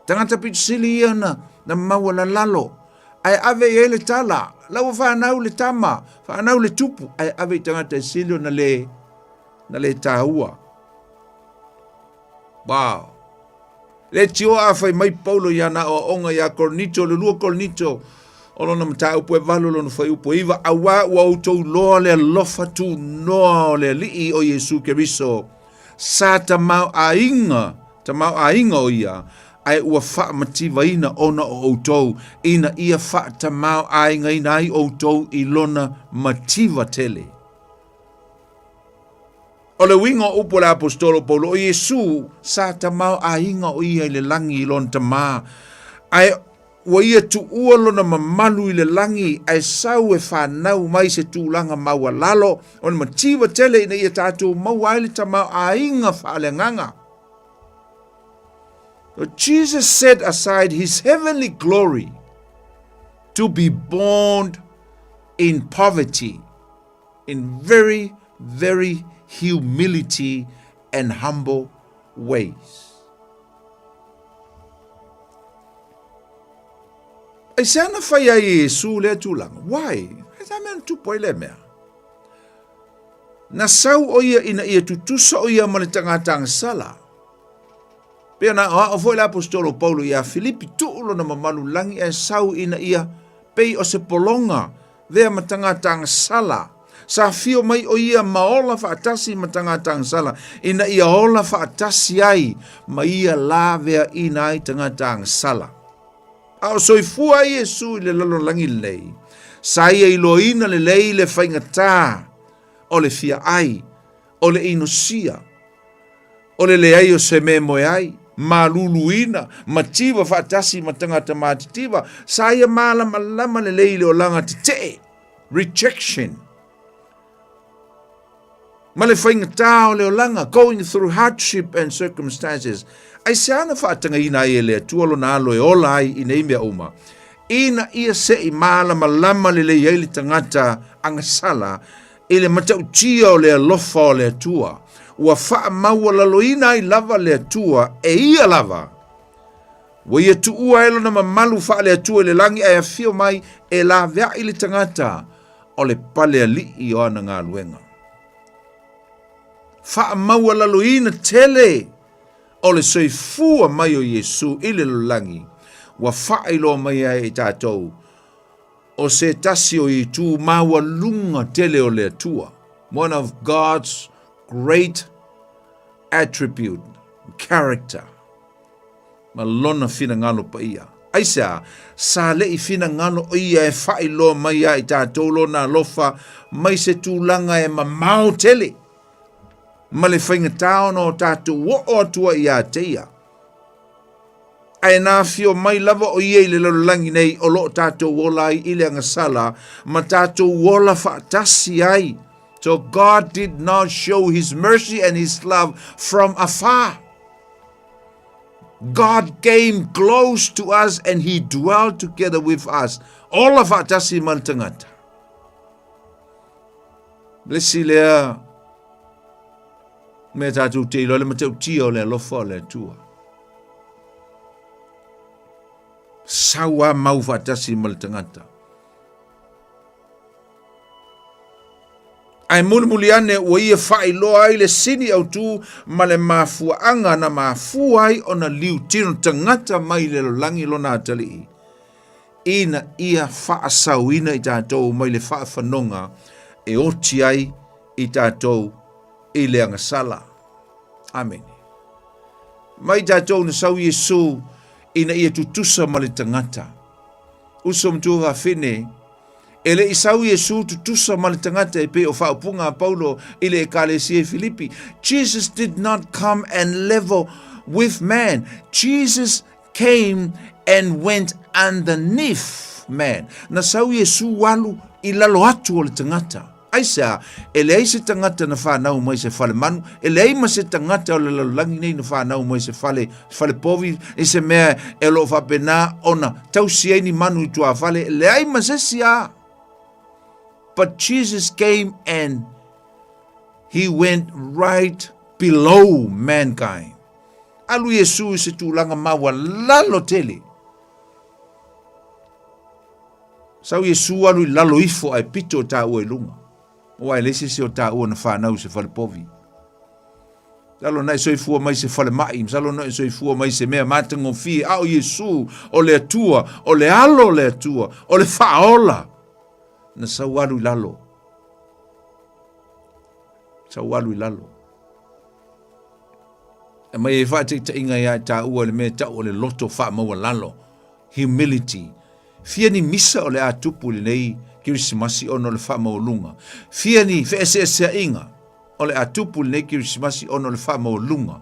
Tagata pito sili ia na, na maualalalo, ae ave i ai le tala, la ua whanau le tama, whanau le tupu, ae ave i tagata e sili ona le, na le tāua. Wow. Le tio a fai mai Paulo i ana aoaoga iā Korinito, le lua Korinito, o lona mataupu e valu lona fuaiupu e iva, auā ua outou iloa le alofa tunoa o le Alii o Iesu Keriso, sa tamaoaiga, tamaoaiga o ia, ae ua faamativaina ona o outou, ina ia faatamaoaigaina ai outou i lona mativa tele. O le uiga o upu a le Aposetolo o Paulo, o Iesu sa tamaoaiga o ia i le lagi i lona Tama, ae ua ia tuua lona mamalu i le lagi, ae sau e fanau mai se tulaga maualalo o le mativa tele ina ia tatou maua ai le tamaoaiga faaleagaga. So Jesus set aside his heavenly glory to be born in poverty in very, very humility and humble ways. Aisea na fai ai e Iesu lea tulaga? Why? Aisea mea na tupu ai lea mea? Na sau o ia ina ia tutusa o ia ma le tagata agasala. Pei ona aoao foi le aposetolo o Paulo iā Filipi, tuu lona mamalu lagi ae sau ina ia pei o se pologa vea ma tagata agasala. Sa afio mai o ia ma ola faatasi ma tagata agasala, ina ia ola faatasi ai ma ia laveaina ai tagata agasala. A o soifua ai Iesu i le lalolagi lenei, sa ia iloaina lelei le faigatā o le fia ai, o le inosia, o le leai o se mea e moe ai, maluluina, mativa faatasi ma tagata matitiva, sa ia malamalama lelei i le olaga tetee, rejection, ma le faigatā o le olaga, going through hardship and circumstances. Aisea na faatagaina ai e le Atua lona alo e ola ai i nei mea uma? Ina ia se i malamalama lelei ai le tagata agasala I le matautia o le alofa o le Atua, ua faamaualaloina ai lava le Atua e ia lava. Ua ia tuua ai lona mamalu faale-Atua i le lagi ae afio mai e laveai le tagata o le pale alii o ana galuega. Faamaualaloina tele o le soifua mai o Iesu i le lalolagi, ua faailoa mai ai e tatou O se tasi o itu maualuga tele o le Atua, one of God's great attribute, character, ma lona finagalo paia. Aisea, sa le i finagalo o ia e faailoa mai ia i tatou lona alofa mai se tulaga e mamao tele ma le faigatā ona o tatou oo atu ai ia te ia. Ae na afio mai lava o ia i le lalolagi nei o lo o tatou ola ai i le agasala ma tatou ola faatasi ai. So God did not show his mercy and his love from afar. God came close to us and he dwelled together with us. Ola faatasi ma le tagata. Le isi lea mea tatou te iloa le matautia o le alofa o le Atua. Sau a mau faatasi ma le tagata. Ae mulimuli ane ua ia faailoa ai le sini autu ma le mafuaaga na mafua ai ona liutino tagata mai le lalolagi lona atalii, ina ia faasauina i tatou mai le faafanoga e oti ai i tatou i le agasala. Amene. Mai tatou na sau Iesu ina ia tutusa ma le tagata. Uso matua fafine, E le i sau Iesu tutusa ma le tagata e pei o faaupuga a Paulo i le Ekalesia i Filipi. Jesus did not come and level with man. Jesus came and went underneath man. Na sau Iesu alu i lalo atu o le tagata. Aisea, e leai se tagata na whanau mai se fale manu, e leai ma se tagata o le lalolagi nei na whanau mai se fale, fale povi, i se mea e o lo o faapena ona tausi ai ni manu i tuafale, e leai ma se isi a. But Jesus came and he went right below mankind. Alu Iesu i se tulaga maualalo tele. Sau Iesu alu i lalo ifo ae pito o tāua i luga. Aua e leai se isi o tāua na whanau i se fale povi. Masalo na e soifua mai se falemai, masalo na e soifua mai se mea matagofie, a o Iesu, o le Atua, o le alo o le Atua, o le faaola, na sau alu i lalo. Sau alu i lalo. E mai e whaataitaiga ia tāua le mea tau o le loto whaamaualalo. Humility. Fia ni misa o le a tupu i lenei Kerisimasi ona o le faamaualuga? Fia ni feeseeseaiga o le a tupu i lenei Kerisimasi ona o le faamaualuga?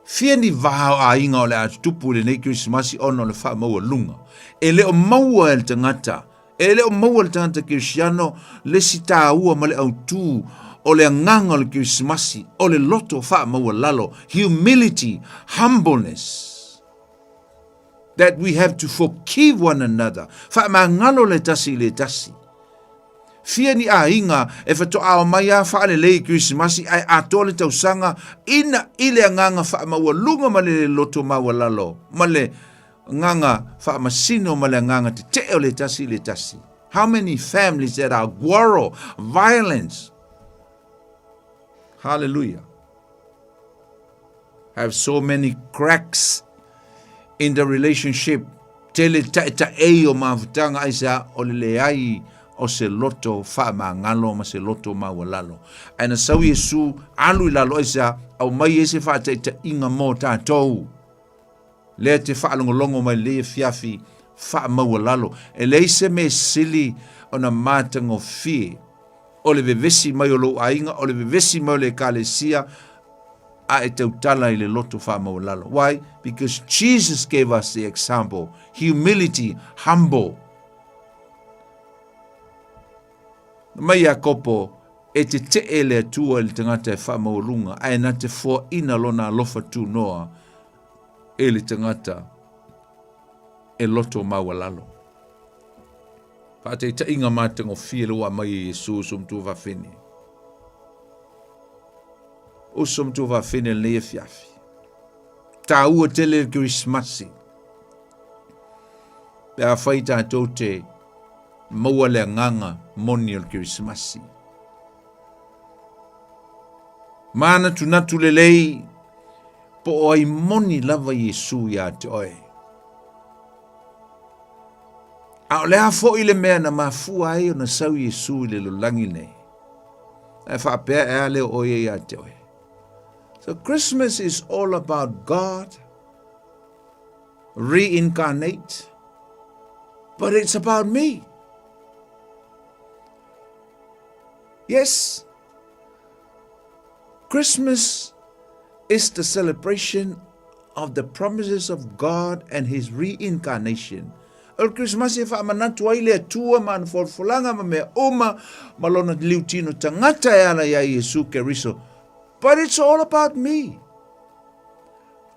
Fia ni va o aiga o le a tutupu i lenei Kerisimasi ona o le faamaualuga? E le o maua e le tagata, e le o maua e le tagata kerisiano le isi taua ma le autū o le agaga o le Kerisimasi, o le loto faamaualalo, humility, humbleness. That we have to forgive one another. Faamagalo le tasi i le tasi. Fia ni aiga e whatoa mai a whaalelei i Kerisimasi ae atoa le tausaga ina i le agaga faamaualuga ma le loto maualalo ma le agaga faamasino ma le agaga tetee o le tasi i le tasi. How many families that are quarrel, violence. Hallelujah. Have so many cracks in the relationship. Tele taetaei o mafutaga aisea o le leai o se loto faamagalo ma se loto maualalo. Ae na sau Iesu alu i lalo aisea aumai ai se faataitaiga mo tatou. Lea te faalogologo mai lenei afiafi faamaualalo. E leai se mea sili ona matagofie o le vevesi mai o lou aiga, o le vevesi mai o le ekalesia, a e tautala i le loto faamaualalo. Why? Because Jesus gave us the example. Humility, humble. Na mai Iakopo, e tetee le Atua i le tagata e faamaualuga, ae na te foaina lona alofa tunoa e le tagata e loto maualalo. Faataitaiga matagofie le ua aumai e Iesu uso matua fafine. Uso matua fafine lenei afiafi. Tāua tele le Kerisimasi. Pe afai tātou te maua le agaga moni o le Kerisimasi. Mānatunatu lelei po o ai moni lava Iesu iā te oe. A o le a foi le mea na mafua ai ona sau Iesu i le lalolagi nei. Ae faapea e a lea o oe ia te oe. So Christmas is all about God reincarnate, but it's about me. Yes, Christmas is the celebration of the promises of God and His reincarnation. O le Kerisimasi e faamanatu ai le Atua ma ana folafolaga ma mea uma ma lona liutino tagata e ala iā Iesu Keriso. But it's all about me.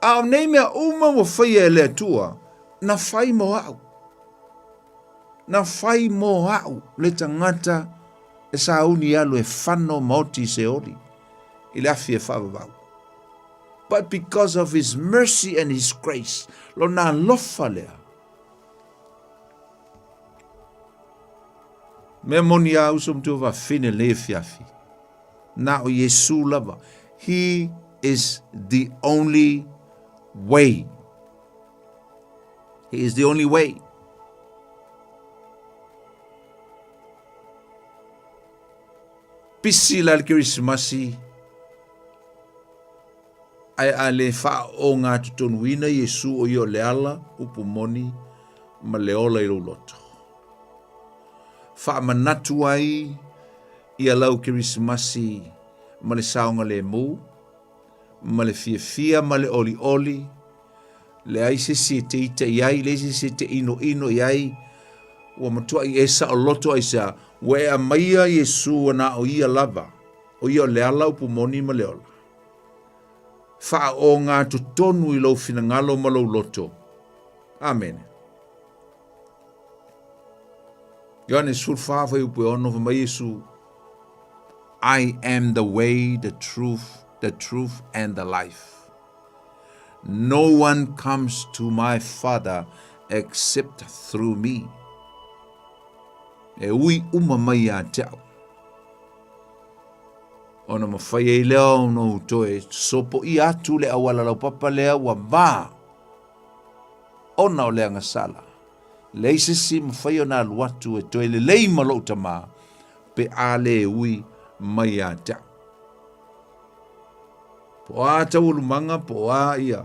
A o nei mea uma ua faia e le Atua, na fai mo a'u. Na fai mo a'u le tagata e sauni alu e fano ma oti i Seoli, i le afi e faavavau. But because of his mercy and his grace, lona alofa lea. Mea moni a uso matua fafine lenei afiafi. Na o Iesu lava. He is the only way. He is the only way. Pisi la le Kerisimasi ae a le faaogatotonuina Iesu o ia o le ala, upu moni, ma le ola i lou loto. Faamanatu ai ia lau Kerisimasi ma le saogalemu, ma le fiafia ma le olioli, leai se isi e te ita i ai, leai se isi e te inoino i ai, ua matuai e saoloto aisea, ua e aumaia Iesu ua na o ia lava, o ia o le ala, upu moni ma le ola. Faaogatotonu i lou finagalo ma lou loto. Amene. Ioane 14 fuaiupu e 6, fai mai Iesu, I am the way, the truth, the truth and the life. No one comes to my Father except through me. E ui uma mai ia te au. Ona mawhai ai lea ona u toe sopoia atu le auala laupapa lea ua mā ona o le agasala. Leai se isi mawhai ona alu atu e toe lelei ma lou tamā pe a le ui mai ia te au. Po o a taualumaga, po o a ia,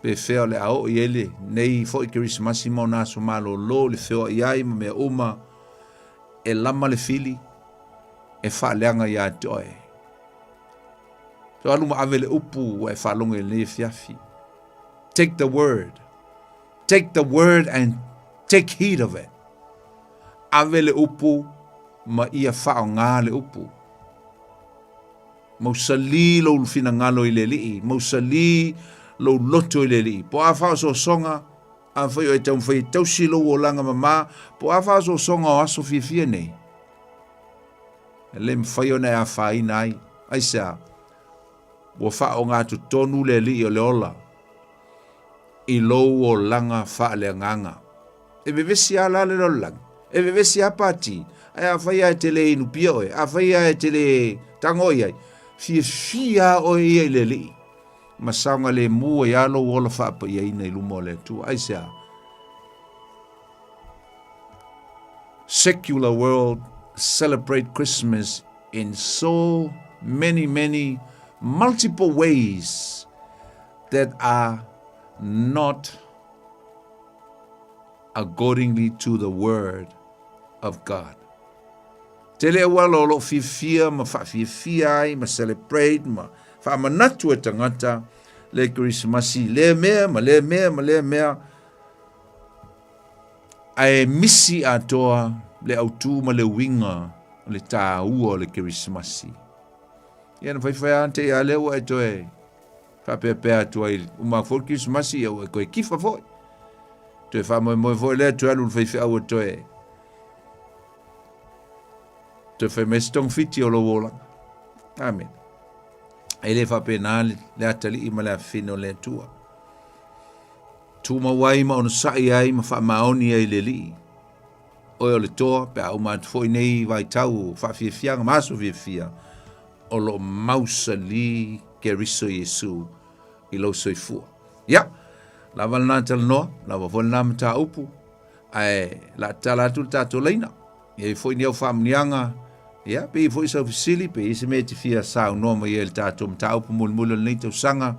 pe fea o le a oo i ai lenei foi Kerisimasi ma ona aso malōlō i le feoai ai ma mea uma, e lama le fili, e faaleaga ia te oe. Toe alu ma ave le upu ua e faalogo i lenei afiafi. Take the word. Take the word and take heed of it. Ave le upu ma ia faaaoga le upu. Mausali lou finagalo i le Alii, mausali lou loto i le Alii. Po o a faaosoosoga, afai o e taumafai e tausi lou olaga mama, po o a faaosoosoga o aso fiafia nei, e le mafai ona e afaina ai. Aisea? Ua faaogatotonu le Alii o le ola i lou olaga faaleagaga. E vevesi lava la le lalolagi, e vevesi lava pati, ae afai lava e te le inupia oe, afai lava e te le tago i ai, fiafia lava oe ia i le Alii, ma saogalemu ai lava lou ola faapaiaina i luma o le Atua. Aisea? Secular world celebrate Christmas in so many, many multiple ways that are not accordingly to the word of God. Tele auala o loo fiafia ma faafiafia ai ma celebrate ma faamanatu e tagata le Kerisimasi i lea mea ma lea mea ma lea mea, ae misi atoa le autū ma le uiga o le tāua o le Kerisimasi. Ia na faifai lava te i a lea ua e toe Faapeapea atu ai, uma foi le Kerisimasi, ia ua e toe kifa foi. Toe faamoemoe foi lea, toe alu le faifeau e toe toe fai mai se togafiti o lou olaga. Amen. E le faapena le atalii ma le afafine o le Atua. Tumau ai ma onosai ai ma faamaoni ai le Alii. Oe o le toa, pe a uma atu foi nei vaitau o faafiafiaga ma aso fiafia, o lo o mausali Keriso Iesu i lou soifua. Ia, lava lena talanoa, lava foi lena mataupu, ae la tatala atu le tatou laina. E i ai foi ni au faamuniaga, ia, pe i ai foi sau fesili, pe i ai se mea e te fia saunoa mai ai i le tatou mataupu mulimuli o lenei tausaga,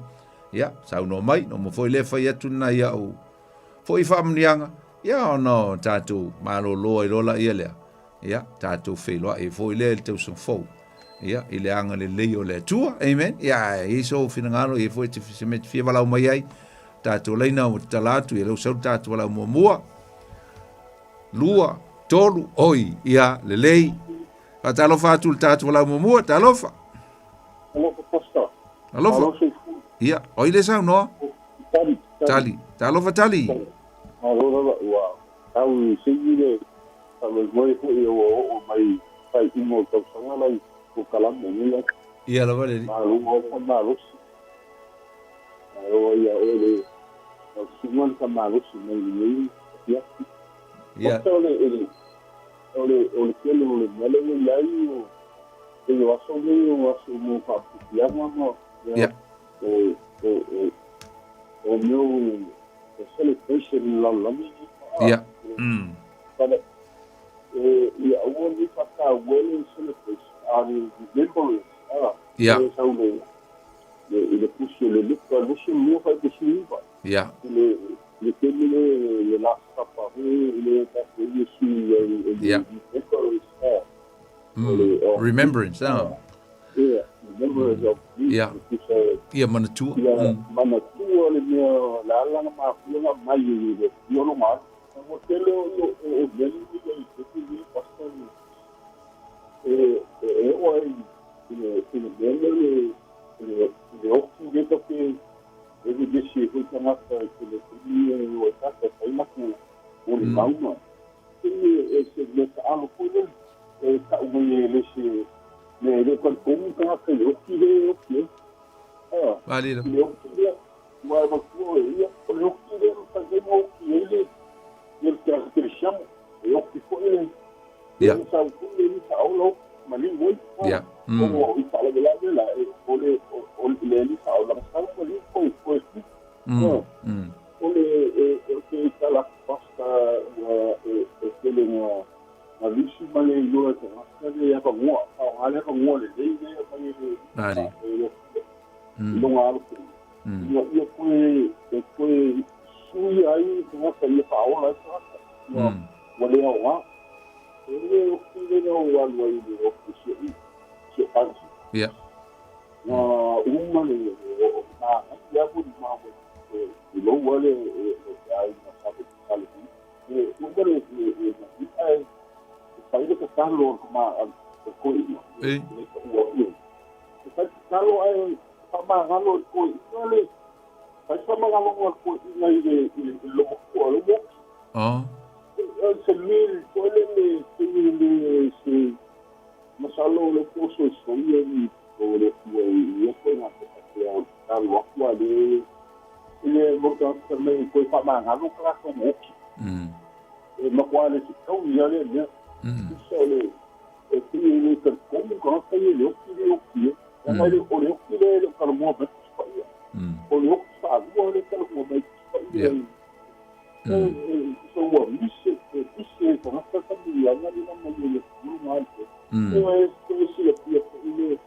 ia, saunoa mai, na uma foi lea fai atu lena i au foi faamuniaga, ia, ona o tatou malōlō ai loa laia lea, ia, tatou feiloai ai foi lea i le tausaga fou, ia, i le agalelei o le Atua, amen, ia, ae i ai sou finagalo, i ai foi se mea e te fia valaau mai ai, tatou laina ua tatala atu, ia lea ua sau le tatou valaau muamua, lua, tolu, oi, ia, lelei, faatalofa atu i le tatou valaau muamua, talofa. Alofa, Pastor. Alofa. Ia, o ai le saunoa? Tali. Tali. Talofa Tali. Malo lava ua tau i sigi le faamoemoe foi ua oo mai i faaiuga o le tausaga lau polokalame i lenei aso. Ia lava le alii. Malo lava le malosi. Malo ai ia oe le lau susuga le faamalosi mai i lenei afiafi. Ia. Maota o le, o le, o le tele o le mea lea ua i ai o, pei o aso nei o aso mo faapupiaga ma, Ia. o, o, o, o mea o, o celebration i le lalolagi nei. Ia. But, e, ia aua ne i faataua le celebration, a le remembrance, a, Ia. e sau le, le, i le pusi o le Luka 22 49. Ia. I le, le taimi le, le Last Supper, foi le tatou Iesu i ai, i le remembrance, a, o le, o, Remembrance, ah. Ia, remembrance of me. Ia. Tusa, Ia manatua. Ia manatua le mea le ala na mafua na mai i le Atua lona alu. Ua tele o o o mea nei ia i te nei pastor e e e oo ai i le i le mea lea le le le oki lea tatou te e vevesi ai foi tagata i te le taimi e o ai tagata e fai latou molimau ma taimi e se mea taalo foi lele e tau mai e le se mea e le o talitonu tagata i le oki lea e oki ai. A, Vale i le oki lea, ua e manatua oe ia, o le oki lea na fai ai ma oki ai le le tagata kerisiano. E oki foi le le sau foi le alii faaola oki maliu ai. Ia. Ona i faalavelave la, e, o le o le alii faaola na sau maliu koe koe ku. O le e o te tala atu pasta ua e e tele na na lusi ma le iloa e tagata le avanoa, faaaoga le avanoa lelei lea e aumai e le Vale. e le i lona alo pele. Ina ia toe e toe suia ai le tagata ia faaola ai le tagata. Ua ua le aoga. E le oki le na ou alu ai i le ofisi o i si o Angie. Ia. Na uma le o manaia lava ni maua i lou ale e e aiga sa sale e uma le le le e fai le tatalo ma o koeina E. le ua ia. E fai tatalo ae faamagalo i le koeina le fai faamagalo a le koeina i le i le lomatua o le moki. Oh. E se mil foi le le le le se masalo le poso e soia ni o le tua i ia koe ngā te patea o tatalo atu a le i le mo ta me koe faamagalo ka latou moki. E matua le se tau ia le mea. Isa o le e pei e le talitonu tagata ia i le oki le oki e. Leaga e le o le oki lea e le o talanoa mai Tusi Paia. O le oki faalua lea e talanoa mai Tusi Paia i e e tusa ua mise e mise e tagata ta miliana le na mai e le atunuu na alu. E e silafia foi le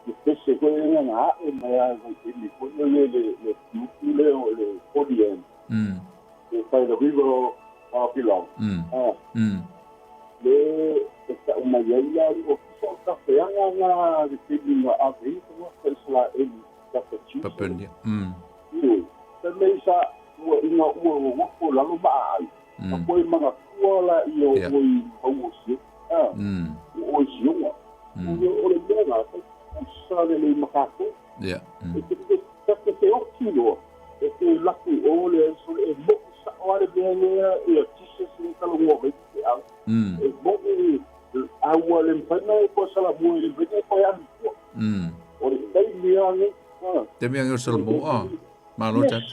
le pese foi lea na ae mai lava i vaitaimi foi lele le le tiupu lea o le Kodian. E by the river of Babylon. Le e tau mai ai la i ofisa o tafeaga na le taimi na ave ai tagata Isaraelu i Tapatiu. Papelonia. Ioe. Fai mai sa ua ina ua nonofo lalo ma aai, ma koe manatua la ia o oe i maua o Siona. O oe Siona. O le mea la, e tutusa lelei ma tatou. E te ta te te oti loa, e te laku i o le aso, e mo'i sa'o lava le mea lea ia Jesus lea e talanoa mai te au. E mo'i a ua le mafai ona e toe salamua, e le mafai ona e toe alu i tua. O le taimi lava lenei. Taimi lava lenei o salamua. Malo Yes. tatu.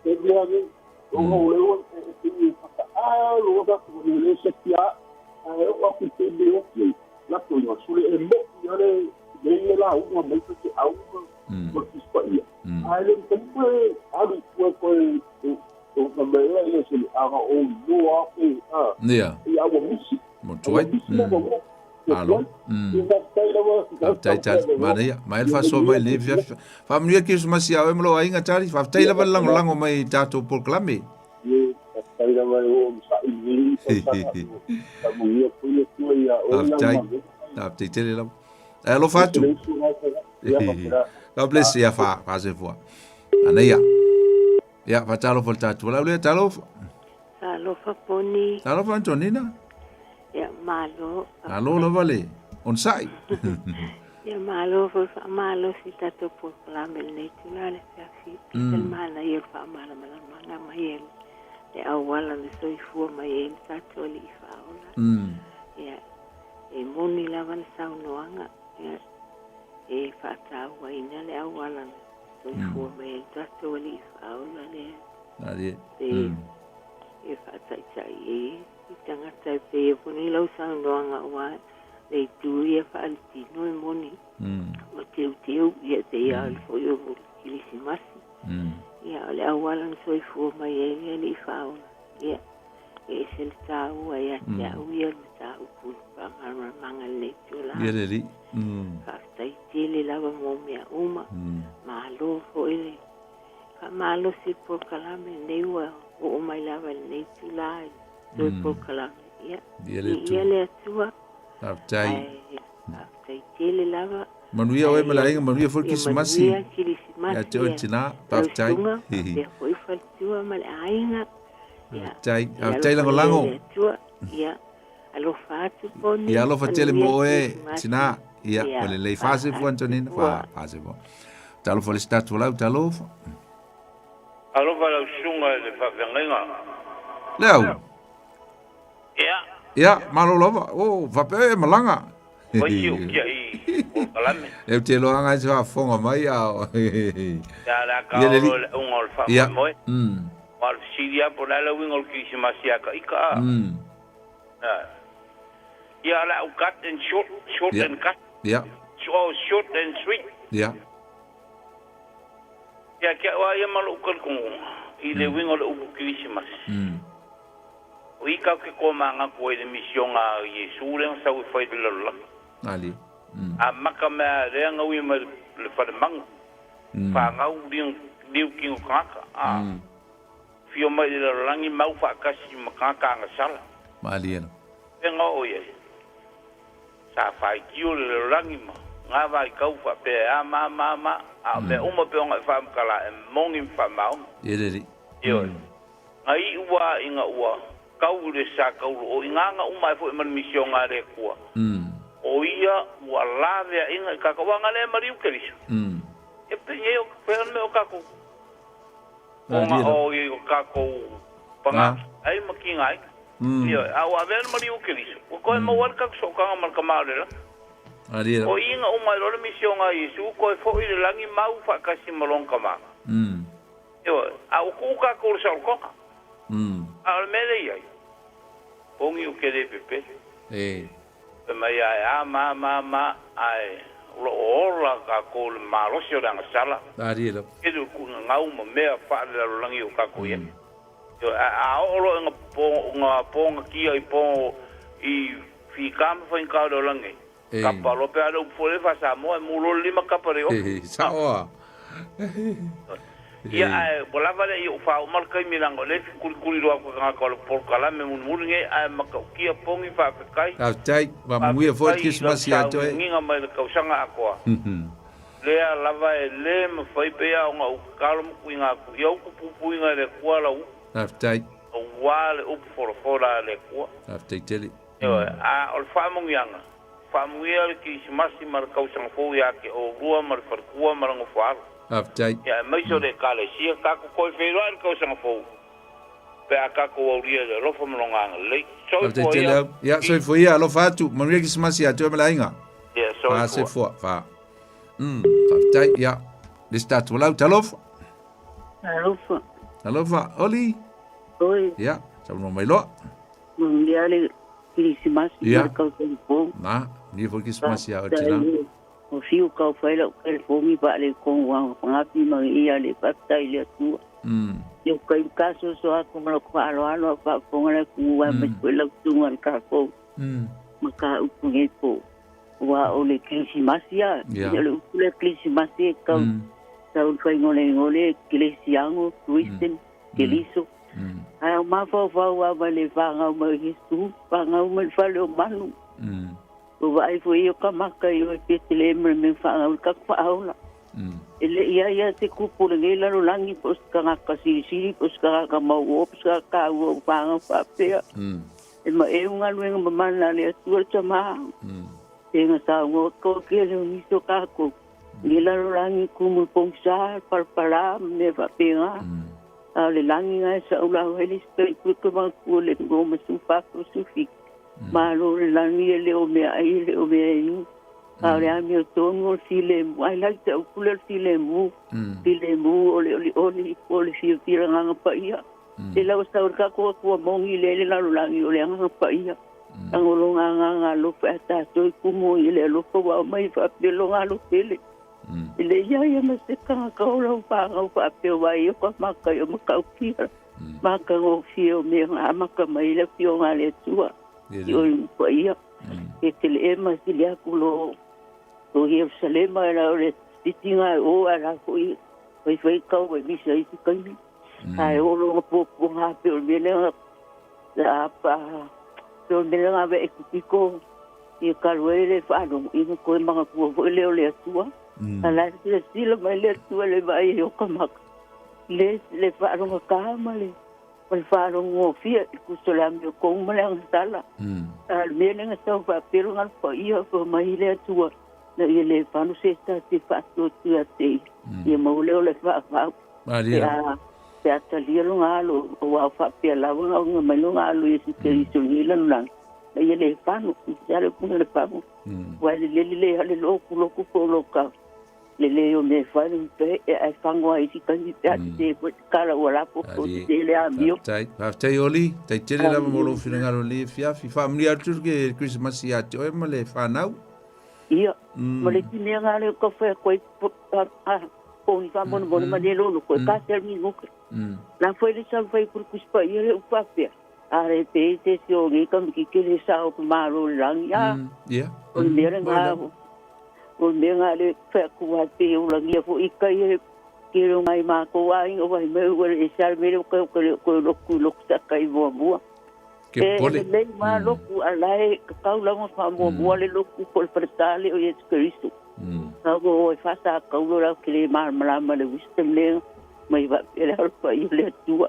Taimi lava lenei. Ona o lea ua e pei e fata'a loa tatou le le seki a ae oo atu i taimi e oti ai, latou i gasule e mo'i lava le mea ia e lauga mai faifeau ma le Tusi Paia. Ae le mafai toe alu i tua toe ona mea ia se leaga o iloa ake a Ia. ia ua misi. Mo Ua tuai. misi le avanoa. Malo. Faafetai lava. Faafetai Tali. Manaia. Mai le faasoa mai lenei afiafi. Faamanuia Kerisimasi ia oe ma lou aiga Tali. Faafetai lava le lagolago mai i tatou polokalame. Faafetai lava e oo ma saili nei tausaga. Faamanuia foi le Atua ia oe lau Faafetai. galuega. Faafetai tele lava. E alofa atu. God bless. Ia fa faasoifua. Manaia. Ia faatalofa i le tatou valaau lea. Talofa. Talofa Poni. Talofa Antonina. Ia malo. Malo lava le onosai. Ia malo foi faamalosi i tatou polokalame i lenei itula i le afiafi. E ese le manaia o le faamalamalamaga mai e le auala na soifua mai ai le tatou Alii Faaola. Ia, e moni lava le saunoaga, ia, e faatauaina le auala na soifua mai ai le tatou Alii Faaola lea. E, e faataitai ai i tagata e pei e moni lau saunoaga aua le itu ia faaletino e moni ma teuteu ia e pei lava foi o le Kerisimasi. Ia o le auala na soifua mai ai le Alii Faaola. Ia e ese le taua ia te au ia le mataupu i le faamalamalamaga i lenei itula. Ia le Alii. Faafetai tele lava mo mea uma. Malo foi le faamalosi i le polokalame lenei ua oo mai lava i lenei itula i toe polokalame. Ia, Ia le viia le Atua. Faafetai. Ae faafetai tele lava. Manuia oe ma le aiga, manuia foi le Ia Kerisimasi. manuia Kerisimasi. Ia te oe tina, Lau faafetai. susuga, faapea foi faletua ma le aiga. Ia, Faafetai. ia Faafetai alofa ia lagolago. le Atua. Ia, alofa atu Poni. Ia alofa tele Manuia mo oe, Kerisimasi. tina. Ia, Ia, ua lelei. Faasefua Antonina, faasefua. faasefua. Talofa le isi tatou lau, talofa. Alofa lau susuga i le faafeagaiga. Leo. Ia. Ia, malo lava. O, faapea e malaga. Fai si ou tiai polokalame. E te iloa ai se faafofoga mai a o. Ia, le a Ia le kaolo alii. le auga o le Ia. faamoemoe. Aua o le fesili lava po o le a le uiga o le Kerisimasi ia ka ika a. Ia, o le a ou cut and short, short and cut. Ia. Oh, short and sweet. Ia. Ia te au lava ia ma lou talitonuga i le uiga o le upu Kerisimasi. O i tatou te tomanatu ai i le misioga a Iesu lea na sau e fai i le lalolagi. Ali. Amata mea lea na ui mai le falemanu, fanau liu tino tagata, a fio mai i le lalolagi mau faatasi ma tagata agasala. Malie. Fea oo i ai? Sa faitio le lalolagi ma na vaitau faapea e a ma ma ma, a o mea uma pei ona e faamatala e moni ma faamaoni. Ia le alii. Ioe. Na iu lava ina ua tau i le sa tauloo i gāga uma ai foi ma le misioga a le Atua, o ia ua laveaiga i tatou, aua na le maliu Keriso. Ia penei o fea le mea o tatou ona o i o tatou pagā ai ma tigaina. Ioe, a ua avea le maliu o Keriso, ua toe maua ai le tatou sootaga ma le Tama o le lagi. O i ina uma ai loa le misioga a Iesu, toe foi i le lagi mau faatasi ma lona Tama. Ioe, a ua tuu tatou i le saolotoga. A o le mea lea e i ai, pogi ou te le pepelo. Fai mai ae a ma ma ma, ae o lo o ola tatou i le malosi o le agasala. Tele o tuuina gau ma mea faalelalolagi o tatou i ai. Ioe, ae a oo loa ina pogatia i po i fita ma faigata o le olaga nei, Kapa loa pe a le upu foi lea faa-Samoa e mu loa le lima kapa le ofi. Sao a. Ia ae ua lava lea i ou faauma le taimi leaga o lea e fikulikuli loa atu e tagata o le polokalame mulimuli nei ae matautia pogi faafetai. Faafetai, faamanuia foi le Faafetai i lau Kerisimasi ia te oe. sauniuniga mai le tausaga atoa. Lea lava e le mafai pea ona ou tatalo ma tuuina atu i ou puipuiga e le Atua lau upu. Faafetai. Aua le upu folafola a le Atua. Faafetai tele. Ioe, a o le faamanuiaga, faamanuia le Kerisimasi ma le tausaga fou ia te oulua ma le faletua ma le nofoalo. Faafetai. Ia, aemaise o le Ekalesia, tatou toe feiloai i le tausaga fou pe a tatou aulia i le alofa ma Lona agalelei. Faafetai Soifua tele ia. au. Ia, soifua ia, alofa atu. Manuia Kerisimasi ia te oe ma le aiga. Ia, Fa soifua. soifua, fa. Faafetai. Ia, le isi tatou lau, talofa. Talofa. Talofa, Oli. Oi. Ia, saunoa mai loa. Manuia le Kerisimasi ma le tausaga fou. Na, manuia foi le Kerisimasi ia oe tina. O fiu kau fai lau telefoni pa le kong wa pangapi ma ia le faafetai i le Atua. Ia kai ka so so aku ma lou faaaloalo a faafofoga le atunuu aemaise foi lau susuga i le tatou ma ka upu nei po aua o le Kerisimasi a o le upu lea Kerisimasi e tau tau le faaigoalegole Keresiano, Christian, Keriso. Ae o mafaufau lava i le fanau mai o Iesu, fanau mai le fale o manu. Ua vaai foi o ka maka i oe Petelehema le mea fanau i le tatou faaola. E le i ai lava se kupu o lenei lalolagi po o se tagata silisili po o se tagata mauō po o se tagata taua ua fanau faapea. E maeu galuega mamana a le Atua le Tama. Te nga sa ngo ko ke le ni so ka ko. Ni la lo langi ku mu pong sa palpala me fa penga. A le langi ngai sa ula hele spei ku ku ma ku le ngo ma su fa ku su fi. Ma lo le langi e le o me ai le o me ai. A le ami o tonu o si le mu. Ai lai te upu le si le mu. Si le mu o le oli oli o le fia fia nganga pa ia. Te lau sa ka ko ku mongi le le la lo langi o le nganga pa ia. Ang lo nga nga nga lo pa ta to ku mo i le lo ko wa mai fa pe lo nga lo pele. Le ia ia ma se ka ka o lo pa nga pa pe wa i ko ma ka o ma ka o ki. Ma ka o fi o me nga ma ka mai le fi o nga le tua. I o i pa ia. E te le e ma si le aku lo o Jerusalema la o le titinga o ala ko i fai fai kau e misa i te kaimi. Ai o lo nga po po nga pe o me le nga la pa pe o me le nga ve e kupiko i ka lue le whanau i nga koe mga kua fo le o le atua. Ala le sila mai le atua le vai o ka maka. Le le whanau nga ka ma le le whanau ngō fia i kuso le ami o kou ma le anga sala. A le mea le nga sau wha pero nga pa ia fo mai le atua. Na ia le whanu se ta te whātua tua te. Ia mau leo le wha whau. Te atalia lo ngā alo o wā whapea lawa ngā unga mai lo ngā alo i si te iso ni lanu lang. Na ia le whanu, i te ale punga le whanu. Wai le lele le hale loku loku ko loka. Le le o me whanu pe e ai whangoa i si kangi pe ati te koe te kala ua lapo ko te le a mio. Whaftai Oli, tai tere lava mo lou finagalo le fiafi. Whaamuni atu ke Christmas i a te oe ma le whanau. Ia, ma le tini anga le ka whea koe poni whamona mona ma le lolo koe ka te almi ngoke. La whai le sau whai kuru kuspa ia le upapea. A re te te si o ngi ka miki ke le sao ku malo le langi a. O le mea le ngā o le mea ngā le whea kua te o langi a fo i kai he ke reo ngai mā ko wā inga wai me ua le sa le mele o kai o kai o loku loku ta kai mua mua. Ke pole. E le mā loku a lae ka kau langa wha mua mua le loku ko le wharetale o Yesu Kristo. Ka o e whasa kau lo rau ke le māramarama le wisdom le mai wa pele haro pa i le atua.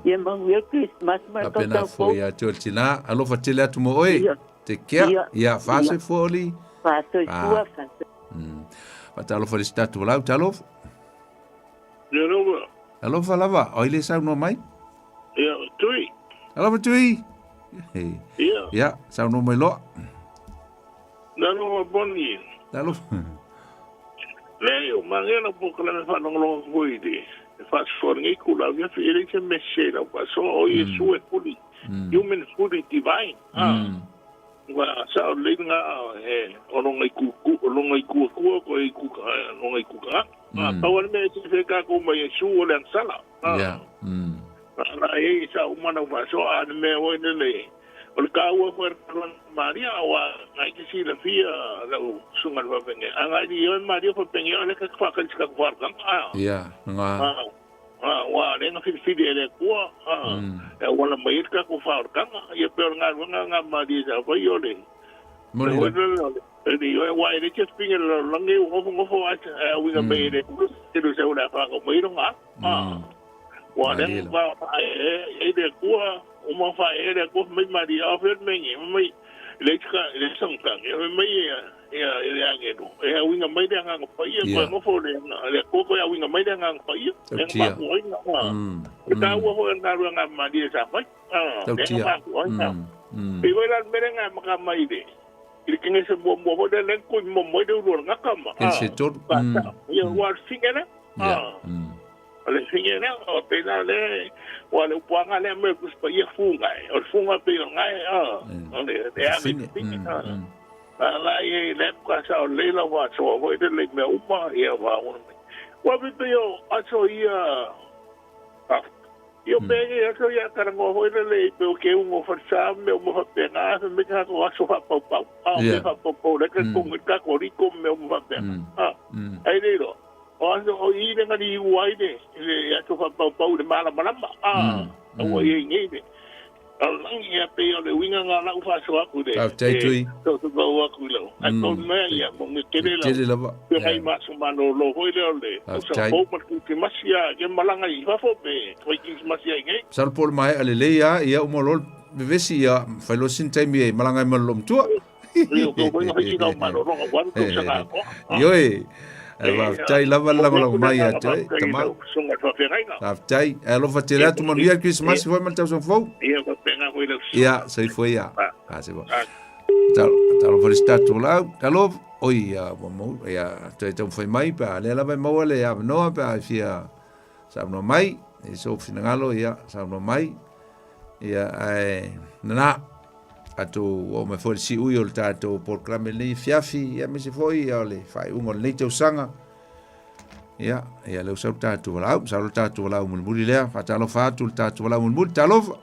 Ia mangu ia Christmas ma ka tau pena pou. Foi a te tina alofa tele atu mo oe. Te kea. Ia whase foli. Whase fua whase. Whatalofa le statu lau talofa. Ia lava. Alofa lava, oi le saunoa mai. Ia, tui. Alofa tui. Ia. Ia, saunoa mai loa. Nalo boni. Alofa. Le o mangena po kala me whanongolonga koe i te whasoa ngai kula via fi ele te mese la pa so o Yesu e fully human fully divine. Wa sa o le nga he o longa i ku o longa i ku ku ko i ku longa i ku ka. Pa wale me te wheka ko mai Yesu o le angsala. Ia. La e sa umana wa so a me o ne le. O le kaua koe Maria wa ngai te sila fia lau sunga le wapenge. A ngai di oe Maria wapenge o le ka whakari ka wharkanga. Ia, ngā. Wa le nga whiriwhiri e le kua. E wana mai e ka ko wharkanga. Ia pe o ngā runga ngā Maria sa whai o le. Moni la. E di oe wa e le te pinga le langi o ngofo ngofo a winga mai e le kua. Te lu se ula whaka mai ronga. Wa le nga e le kua. O ma wha e le kua mai Maria o whir mengi. Mai le tika le sangkang e mai ia le angelo e winga mai le anga pa ia ko ngofo le le ko ko ia winga mai le anga pa ia e ma ko ina e ka ua ho nga ru nga Maria sa fai e ma ko ina e wai la mere nga maka mai le i kinge se mo mo le le ko mo mo le ru nga kama e se to ia wa fingera o le fingera o pe na le wa le puanga le me kus pa ia funga o funga pe nga o le le a me la e le ka sa o le la wa so o le le me uma ia wa o wa pe pe o a so ia Io pe ia so ia ka ngo ho le le pe o ke ungo fa sa me o mo pe na me ka ko aso fa pau pau a me fa pau pau le ka ko ka ko ri ko me o mo fa pe a ai le ro o aso o i le ngari uai le le aso fa pau pau le mala malama a o i ngi le langi ia pe o le winga ngā lau whaso aku le. Tāwhtai tui. Tau te pau aku lau. A tau mea ia, mo nge tere lau. Tere lava. Pe hai maso mano lo hoi leo le. O sa pau matu te masia, ke malanga i whafo pe, wai ki masia i ngei. Salo pol mai ale lei ia, ia umo lol, vevesi ia, whailosin taimi e malanga i malolo mtua. Ioe, faafetai lava le lagolago mai ia te oe, tama. Faafetai. E alofa tele atu manuia le Krisimasi foi ma le tausaga fou. Ia, soifua ia. A, soifua. Talofa le si tatou laau. Talofa. Oi, ia, ua mau, ia, toe taumafai mai pe a lea lava e maua le avanoa pe a e fia saunoa mai. I sou finagalo, ia, saunoa mai. Ia, ae, nana, tatou oo mai foi le siui o le tatou polokalame lenei afiafi, ia aemaise foi ia o le faaiuga o lenei tausaga. Ia, ia lea ua sau le tatou valaau, masalo le tatou valaau mulimuli lea. Faatalofa atu le tatou valaau mulimuli, talofa.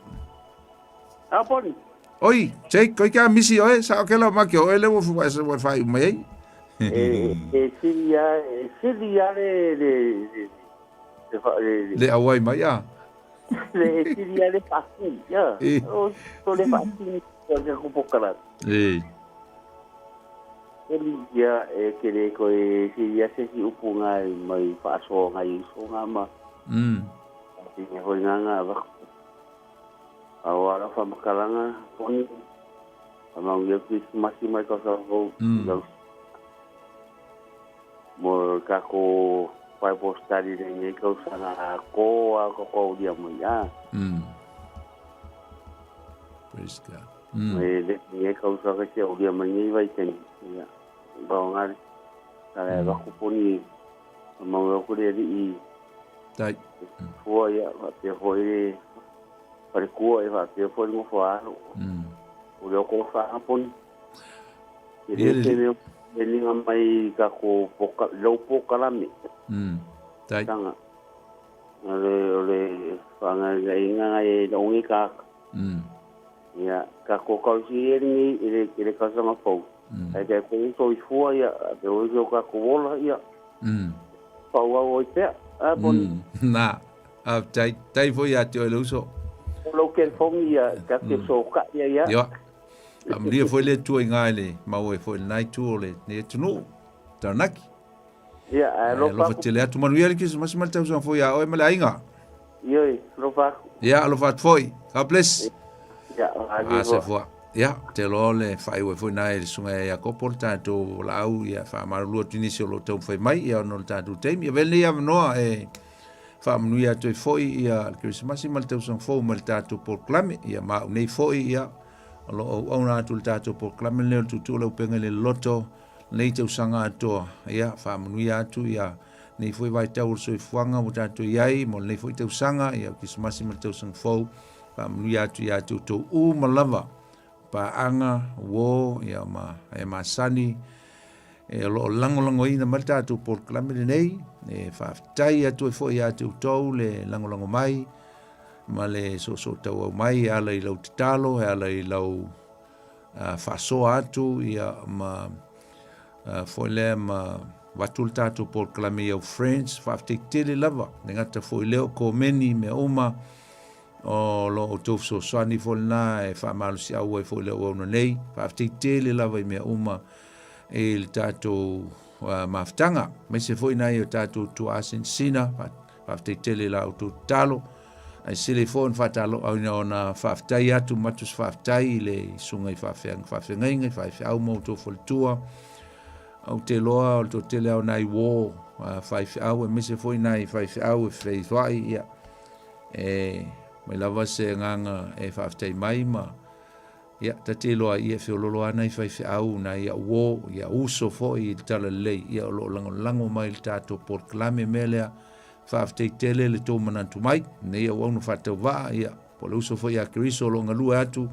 Aponi. Oi, Jake, koi ka misi oe, sa o kela ma ke oe le ua ua faaiu mai ai. E, e sili a, e sili a le, le, le, le, le, le auai mai a. Le sili a le faasini, ia. O to le faasini o ke kupokalame. E. Eli ia e ke le ko e sili a se si upu ngai mai faasoa ngai uso nga ma. Tinge hoi nga nga va. Au ala fa makalanga poni. Amau ia Krismasi mai ka sa fou. Mo ka ko Bible study le ngai kau sana ko a ko ko dia mo ya. Praise God. Me le ngai kau sa ka che ulia mai ngai vai ten. Ya. Ba ngai. Ka ba ku poni mau ku le i. Tai. Fua ia va te hoi pare kua e va te foi ngo fa alo. O le ko fa poni. E le te mea e linga mai ka ko poka, lau pokalame. Tai. Tanga. O le, o le whanga inga ngai e longi ka. Ia, ka ko kausi e ringi e le, e le kausanga fau. Ai kai ko uso i fua ia, te o iso ka ko wola ia. Pau au oi pea. A poni. Nā, a tai, tai foi ia te oe le uso. O lau telefoni ia, ka te so ka ia ia. Ia. Amanuia foi le Atua i ngā i le mau ai foi lenā itu o lenei atunuu, Taranaki. Ia, ae alofa alofa aku. Tele atu manuia le Krisimasi ma le tausaga fou iā oe ma le aiga. Ioi, alofa aku. Ia, alofa atu foi. God bless. Ia, Ah, se fua. Ia, te loa o le faaiu ai foi nā e le susuga ia Iakopo le tatou laau, ia faamalulu atu i nisi o lo o taumafai mai, ia ona o le tatou taimi. Avea lenei avanoa e faamanuia atu ai foi ia le Krisimasi ma le tausaga fou ma le tatou polokalame. Ia ma au nei foi, ia, o lo o auauna atu le tatou polokalame lenei o le Tuutuu o le Auupega i le Loloto lenei tausaga atoa. Ia, faamanuia atu ia nei foi vaitau o le soifuaga ua tatou i ai mo lenei foi tausaga, ia Krisimasi ma le tausaga fou, faamanuia atu ia te outou uma lava, paaga, uo, ia ma e masani, e o lo o lagolagoina mai le tatou polokalame lenei, e faafetai atu ai foi ia te outou le lagolago mai, ma le soosootauau mai e ala i lau tatalo, e ala i lau faasoa atu, ia ma foi lea ma avatu le tatou polokalame i au friends, faafetai tele lava, le gata foi lea o komeni mea uma, o lo outou fesoasoani foi lena e faamalosiau ai foi le auauna nei, faafetai tele lava i mea uma i le tatou mafutaga, aemaise foi nai o tatou tuaa sinasina, faafetai tele i la outou tatalo, ae sili foi ona faatalo ona faafetai atu ma atu se faafetai i le susuga i faafeagaiga, i faifeau ma outou faletua. Ou te iloa o le toatele lava o nai uo faifeau, aemaise foi nai faifeau e feifesoa'i, ia, e mai lava se agaga e faafetai mai ma, ia, ta te iloa ai, ia, e feoloolo lava nai faifeau, nai au uo, ia, uso foi i le talalelei, ia, o lo o lagolago mai i le tatou polokalame mea lea. Faafetai tele le tou manatu mai, nei auauna faatauvaa, ia, po o le uso foi ia Keriso o lo o galue atu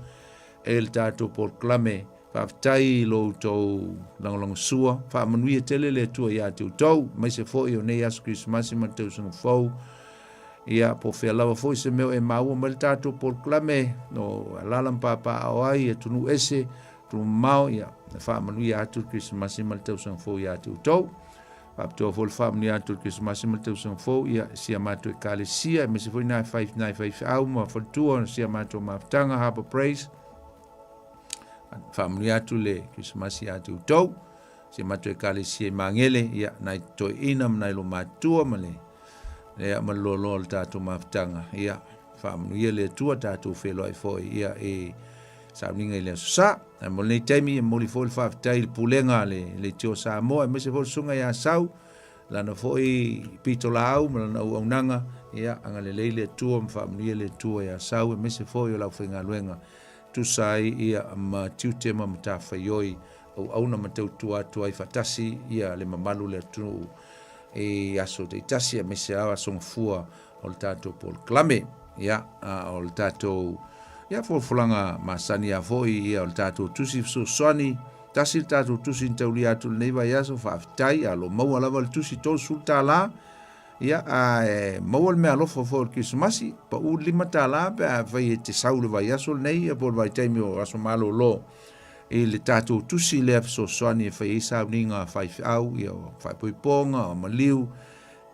e le tatou polokalame. Faafetai i lo outou lagolagosua. Faamanuia tele le Atua ia te outou, aemaise foi o nei aso Kerisimasi ma le tausaga fou. Ia, po o fea lava foi se mea o e maua mai le tatou polokalame, no alaala ma papaaao ai, atunuu ese, atunuu mamao, ia, faamanuia atu le Kerisimasi ma le tausaga fou ia te outou. Faapitoa foi le faamanuia atu o le Kerisimasi ma le tausaga fou, ia, si a matou Ekalesia, aemaise foi nai faifeau ma faletua, si a matou mafutaga, Harbour Praise. Faamanuia atu le Kerisimasi ia te outou, si a matou Ekalesia i Magele, ia, nai toeaiina ma nai lomatua ma le, ia, ma le loaloa o le tatou mafutaga, ia, faamanuia le Atua tatou feiloai foi, ia, i sauniga i le Aso Sa. Ae mo lenei taimi, e momoli foi le faafetai i le pulega a le Leitio Samoa, aemaise foi le Susuga ia Sau, lana foi pitolaau ma lana auaunaga, ia, agalelei le Atua ma faamanuia le Atua ia Sau, aemaise foi o le aufaigaluega tusa ai ia ma tiute ma matafaioi auauna ma tautua atu ai faatasi ia le mamalu o le atunuu i aso taitasi aemaise lava aso gafua o le tatou polokalame. Ia, a o le tatou ia folafolaga masani a foi ia o le tatou tusi fesoasoani, tasi le tatou tusi na taulia atu lenei vaiaso, faafetai, a lo maua lava le tusi $30, ia, ae maua le meaalofa foi o le Kerisimasi, pau le $5 pe a fai e te sau le vaiaso lenei ia po o le vaitaimi o aso malolo i le tatou tusi lea fesoasoani e fai ai sauniga a faifeau, ia o faaipoipoga, o maliu,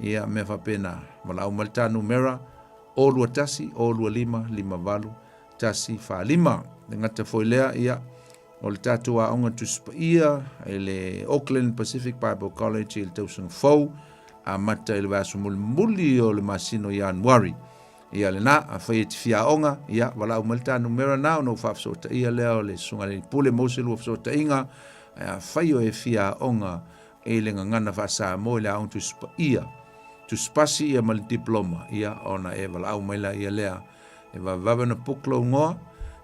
ia mea faapena. Valaau mai le ta numera 021 025 58 145. Le gata foi lea, ia, o le tatou aoga Tusi Paia i le Auckland Pacific Bible College i le tausaga fou, amata i le vaiaso mulimuli o le masina o Ianuari. Ia lena, afai e te fia aoga, ia, valaau mai le ta numera na ona ou faafesootaia lea o le Susuga i le Pule mo se lua fesootaiga, ae afai o e fia aoga i le gagana faa-Samoa i le aoga Tusi Paia, Tusi Pasi ia ma le Diploma, ia, ona e valaau mai laia lea. E vavevave ona book lou igoa,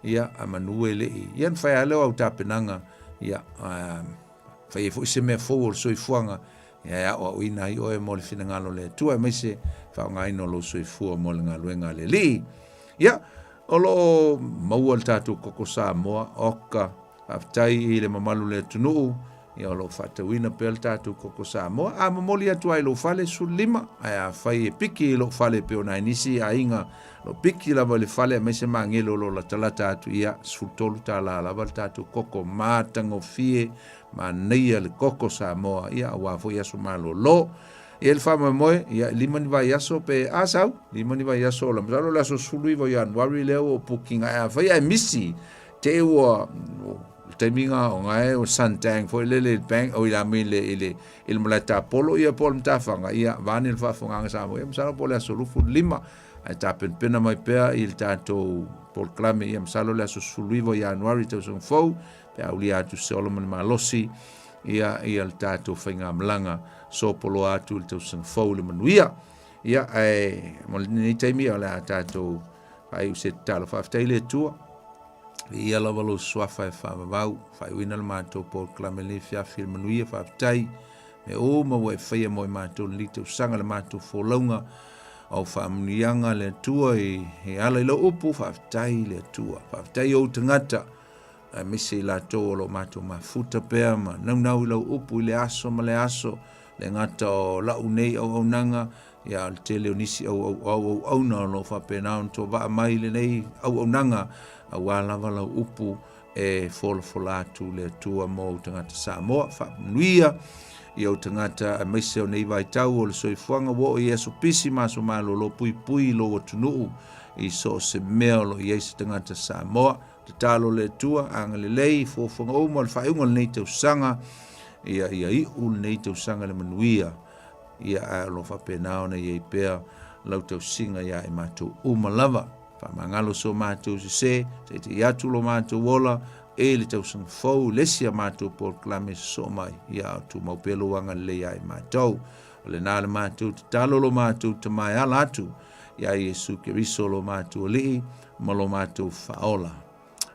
ia, a manu e le i, ia ona fai lava lea o au tapenaga, ia, fai ai foi se mea fou o le soifuaga, ia e aoaoina ai oe mo le finagalo o le Atua, aemaise faaaogaina o lou soifua mo le galuega a le Alii. Ia, o lo o maua le tatou koko Samoa, oka, faafetai i le mamalu o le atunuu, ia o lo o faatauina pea le tatou koko Samoa. A momoli atu lava i lou fale, 15, ae afai e piki i lou fale e pei ona ai nisi aiga, o lo o piki lava i le fale aemaise magele o lo o latalata atu, ia, $13 lava le tatou koko matagofie, manaia le koko Samoa, ia aua foi aso malolo. Ia le faamoemoe, ia e 5 ni vaiaso pe a sau, 5 ni vaiaso ola, masalo o le aso 19 o Ianuari lea ua booking ae afai ae misi, te i ua le taimi nga o ngae o Santang foi lele i le bank o i la le i le i le malae tapolo ia po o le matafaga ia vaeane le faafofogaaga Samoa ia masalo po o le aso 25 ae tapenapena mai pea i le tatou polokalame ia masalo le aso 19 o Ianuari tausaga fou pe a aulia atu se ola ma le malosi ia ia le tatou faigamalaga sopoloa atu i le tausaga fou le manuia ia ae mo lenei taimi o le a tatou faaiu se tatalo faafetai le Atua Viia lava lou suafa e faavavau, faaiuina le matou polokalame lenei afiafi i le manuia, faafetai mea uma ua e faia mo i matou lenei tausaga, le matou folauga, au faamanuiaga le Atua i, e ala i lau upu, faafetai le Atua, faafetai ou tagata, aemaise i latou o lo o matou mafuta pea ma naunau i lau upu i le aso ma le aso, le gata o lau nei auaunaga, ia o le tele o nisi auaunauna o lo o faapena ona tovaa mai i lenei auaunaga, aua lava lau upu e folafola atu le Atua mo ou tagata Samoa. Faamanuia i ou tagata aemaise o nei vaitau o le soifuaga ua oo i aso pisi ma aso malolo, puipui i lou atunuu i so o se mea o lo o i ai se tagata Samoa. Tatalo le Atua, agalelei i fuafuaga uma o le faaiuga o lenei tausaga, ia ia iu lenei tausaga i le manuia. Ia ae o lo o faapena ona i ai pea lau tausiga iā i matou uma lava. Faamagalo so matou sese, taitaia atu lo matou ola e le tausaga fou i le isi a matou polokalame sosoo mai, ia a o tumau pea lou agalelei iā i matou. O lena le matou tatalo lo matou Tama e ala atu iā Iesu Keriso lo matou Alii ma lo matou Faaola.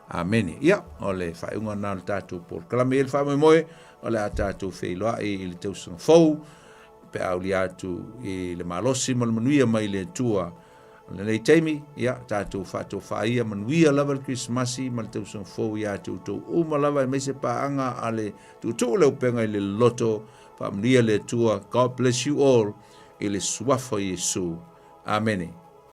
Amene. Ia, o le faaiuga lena o le tatou polokalame. I le faamoemoe, o le a tatou feiloai i le tausaga fou, pe a aulia atu i le malosi ma le manuia mai le Atua. O lenei taimi, ia, tatou faatofaa ia manuia lava le Kerisimasi ma le tausaga fou ia te outou uma lava, aemaise paaga a le tuutuu le upega i le loloto. Faamanuia le Atua. God bless you all i le suafa o Iesu. Amene.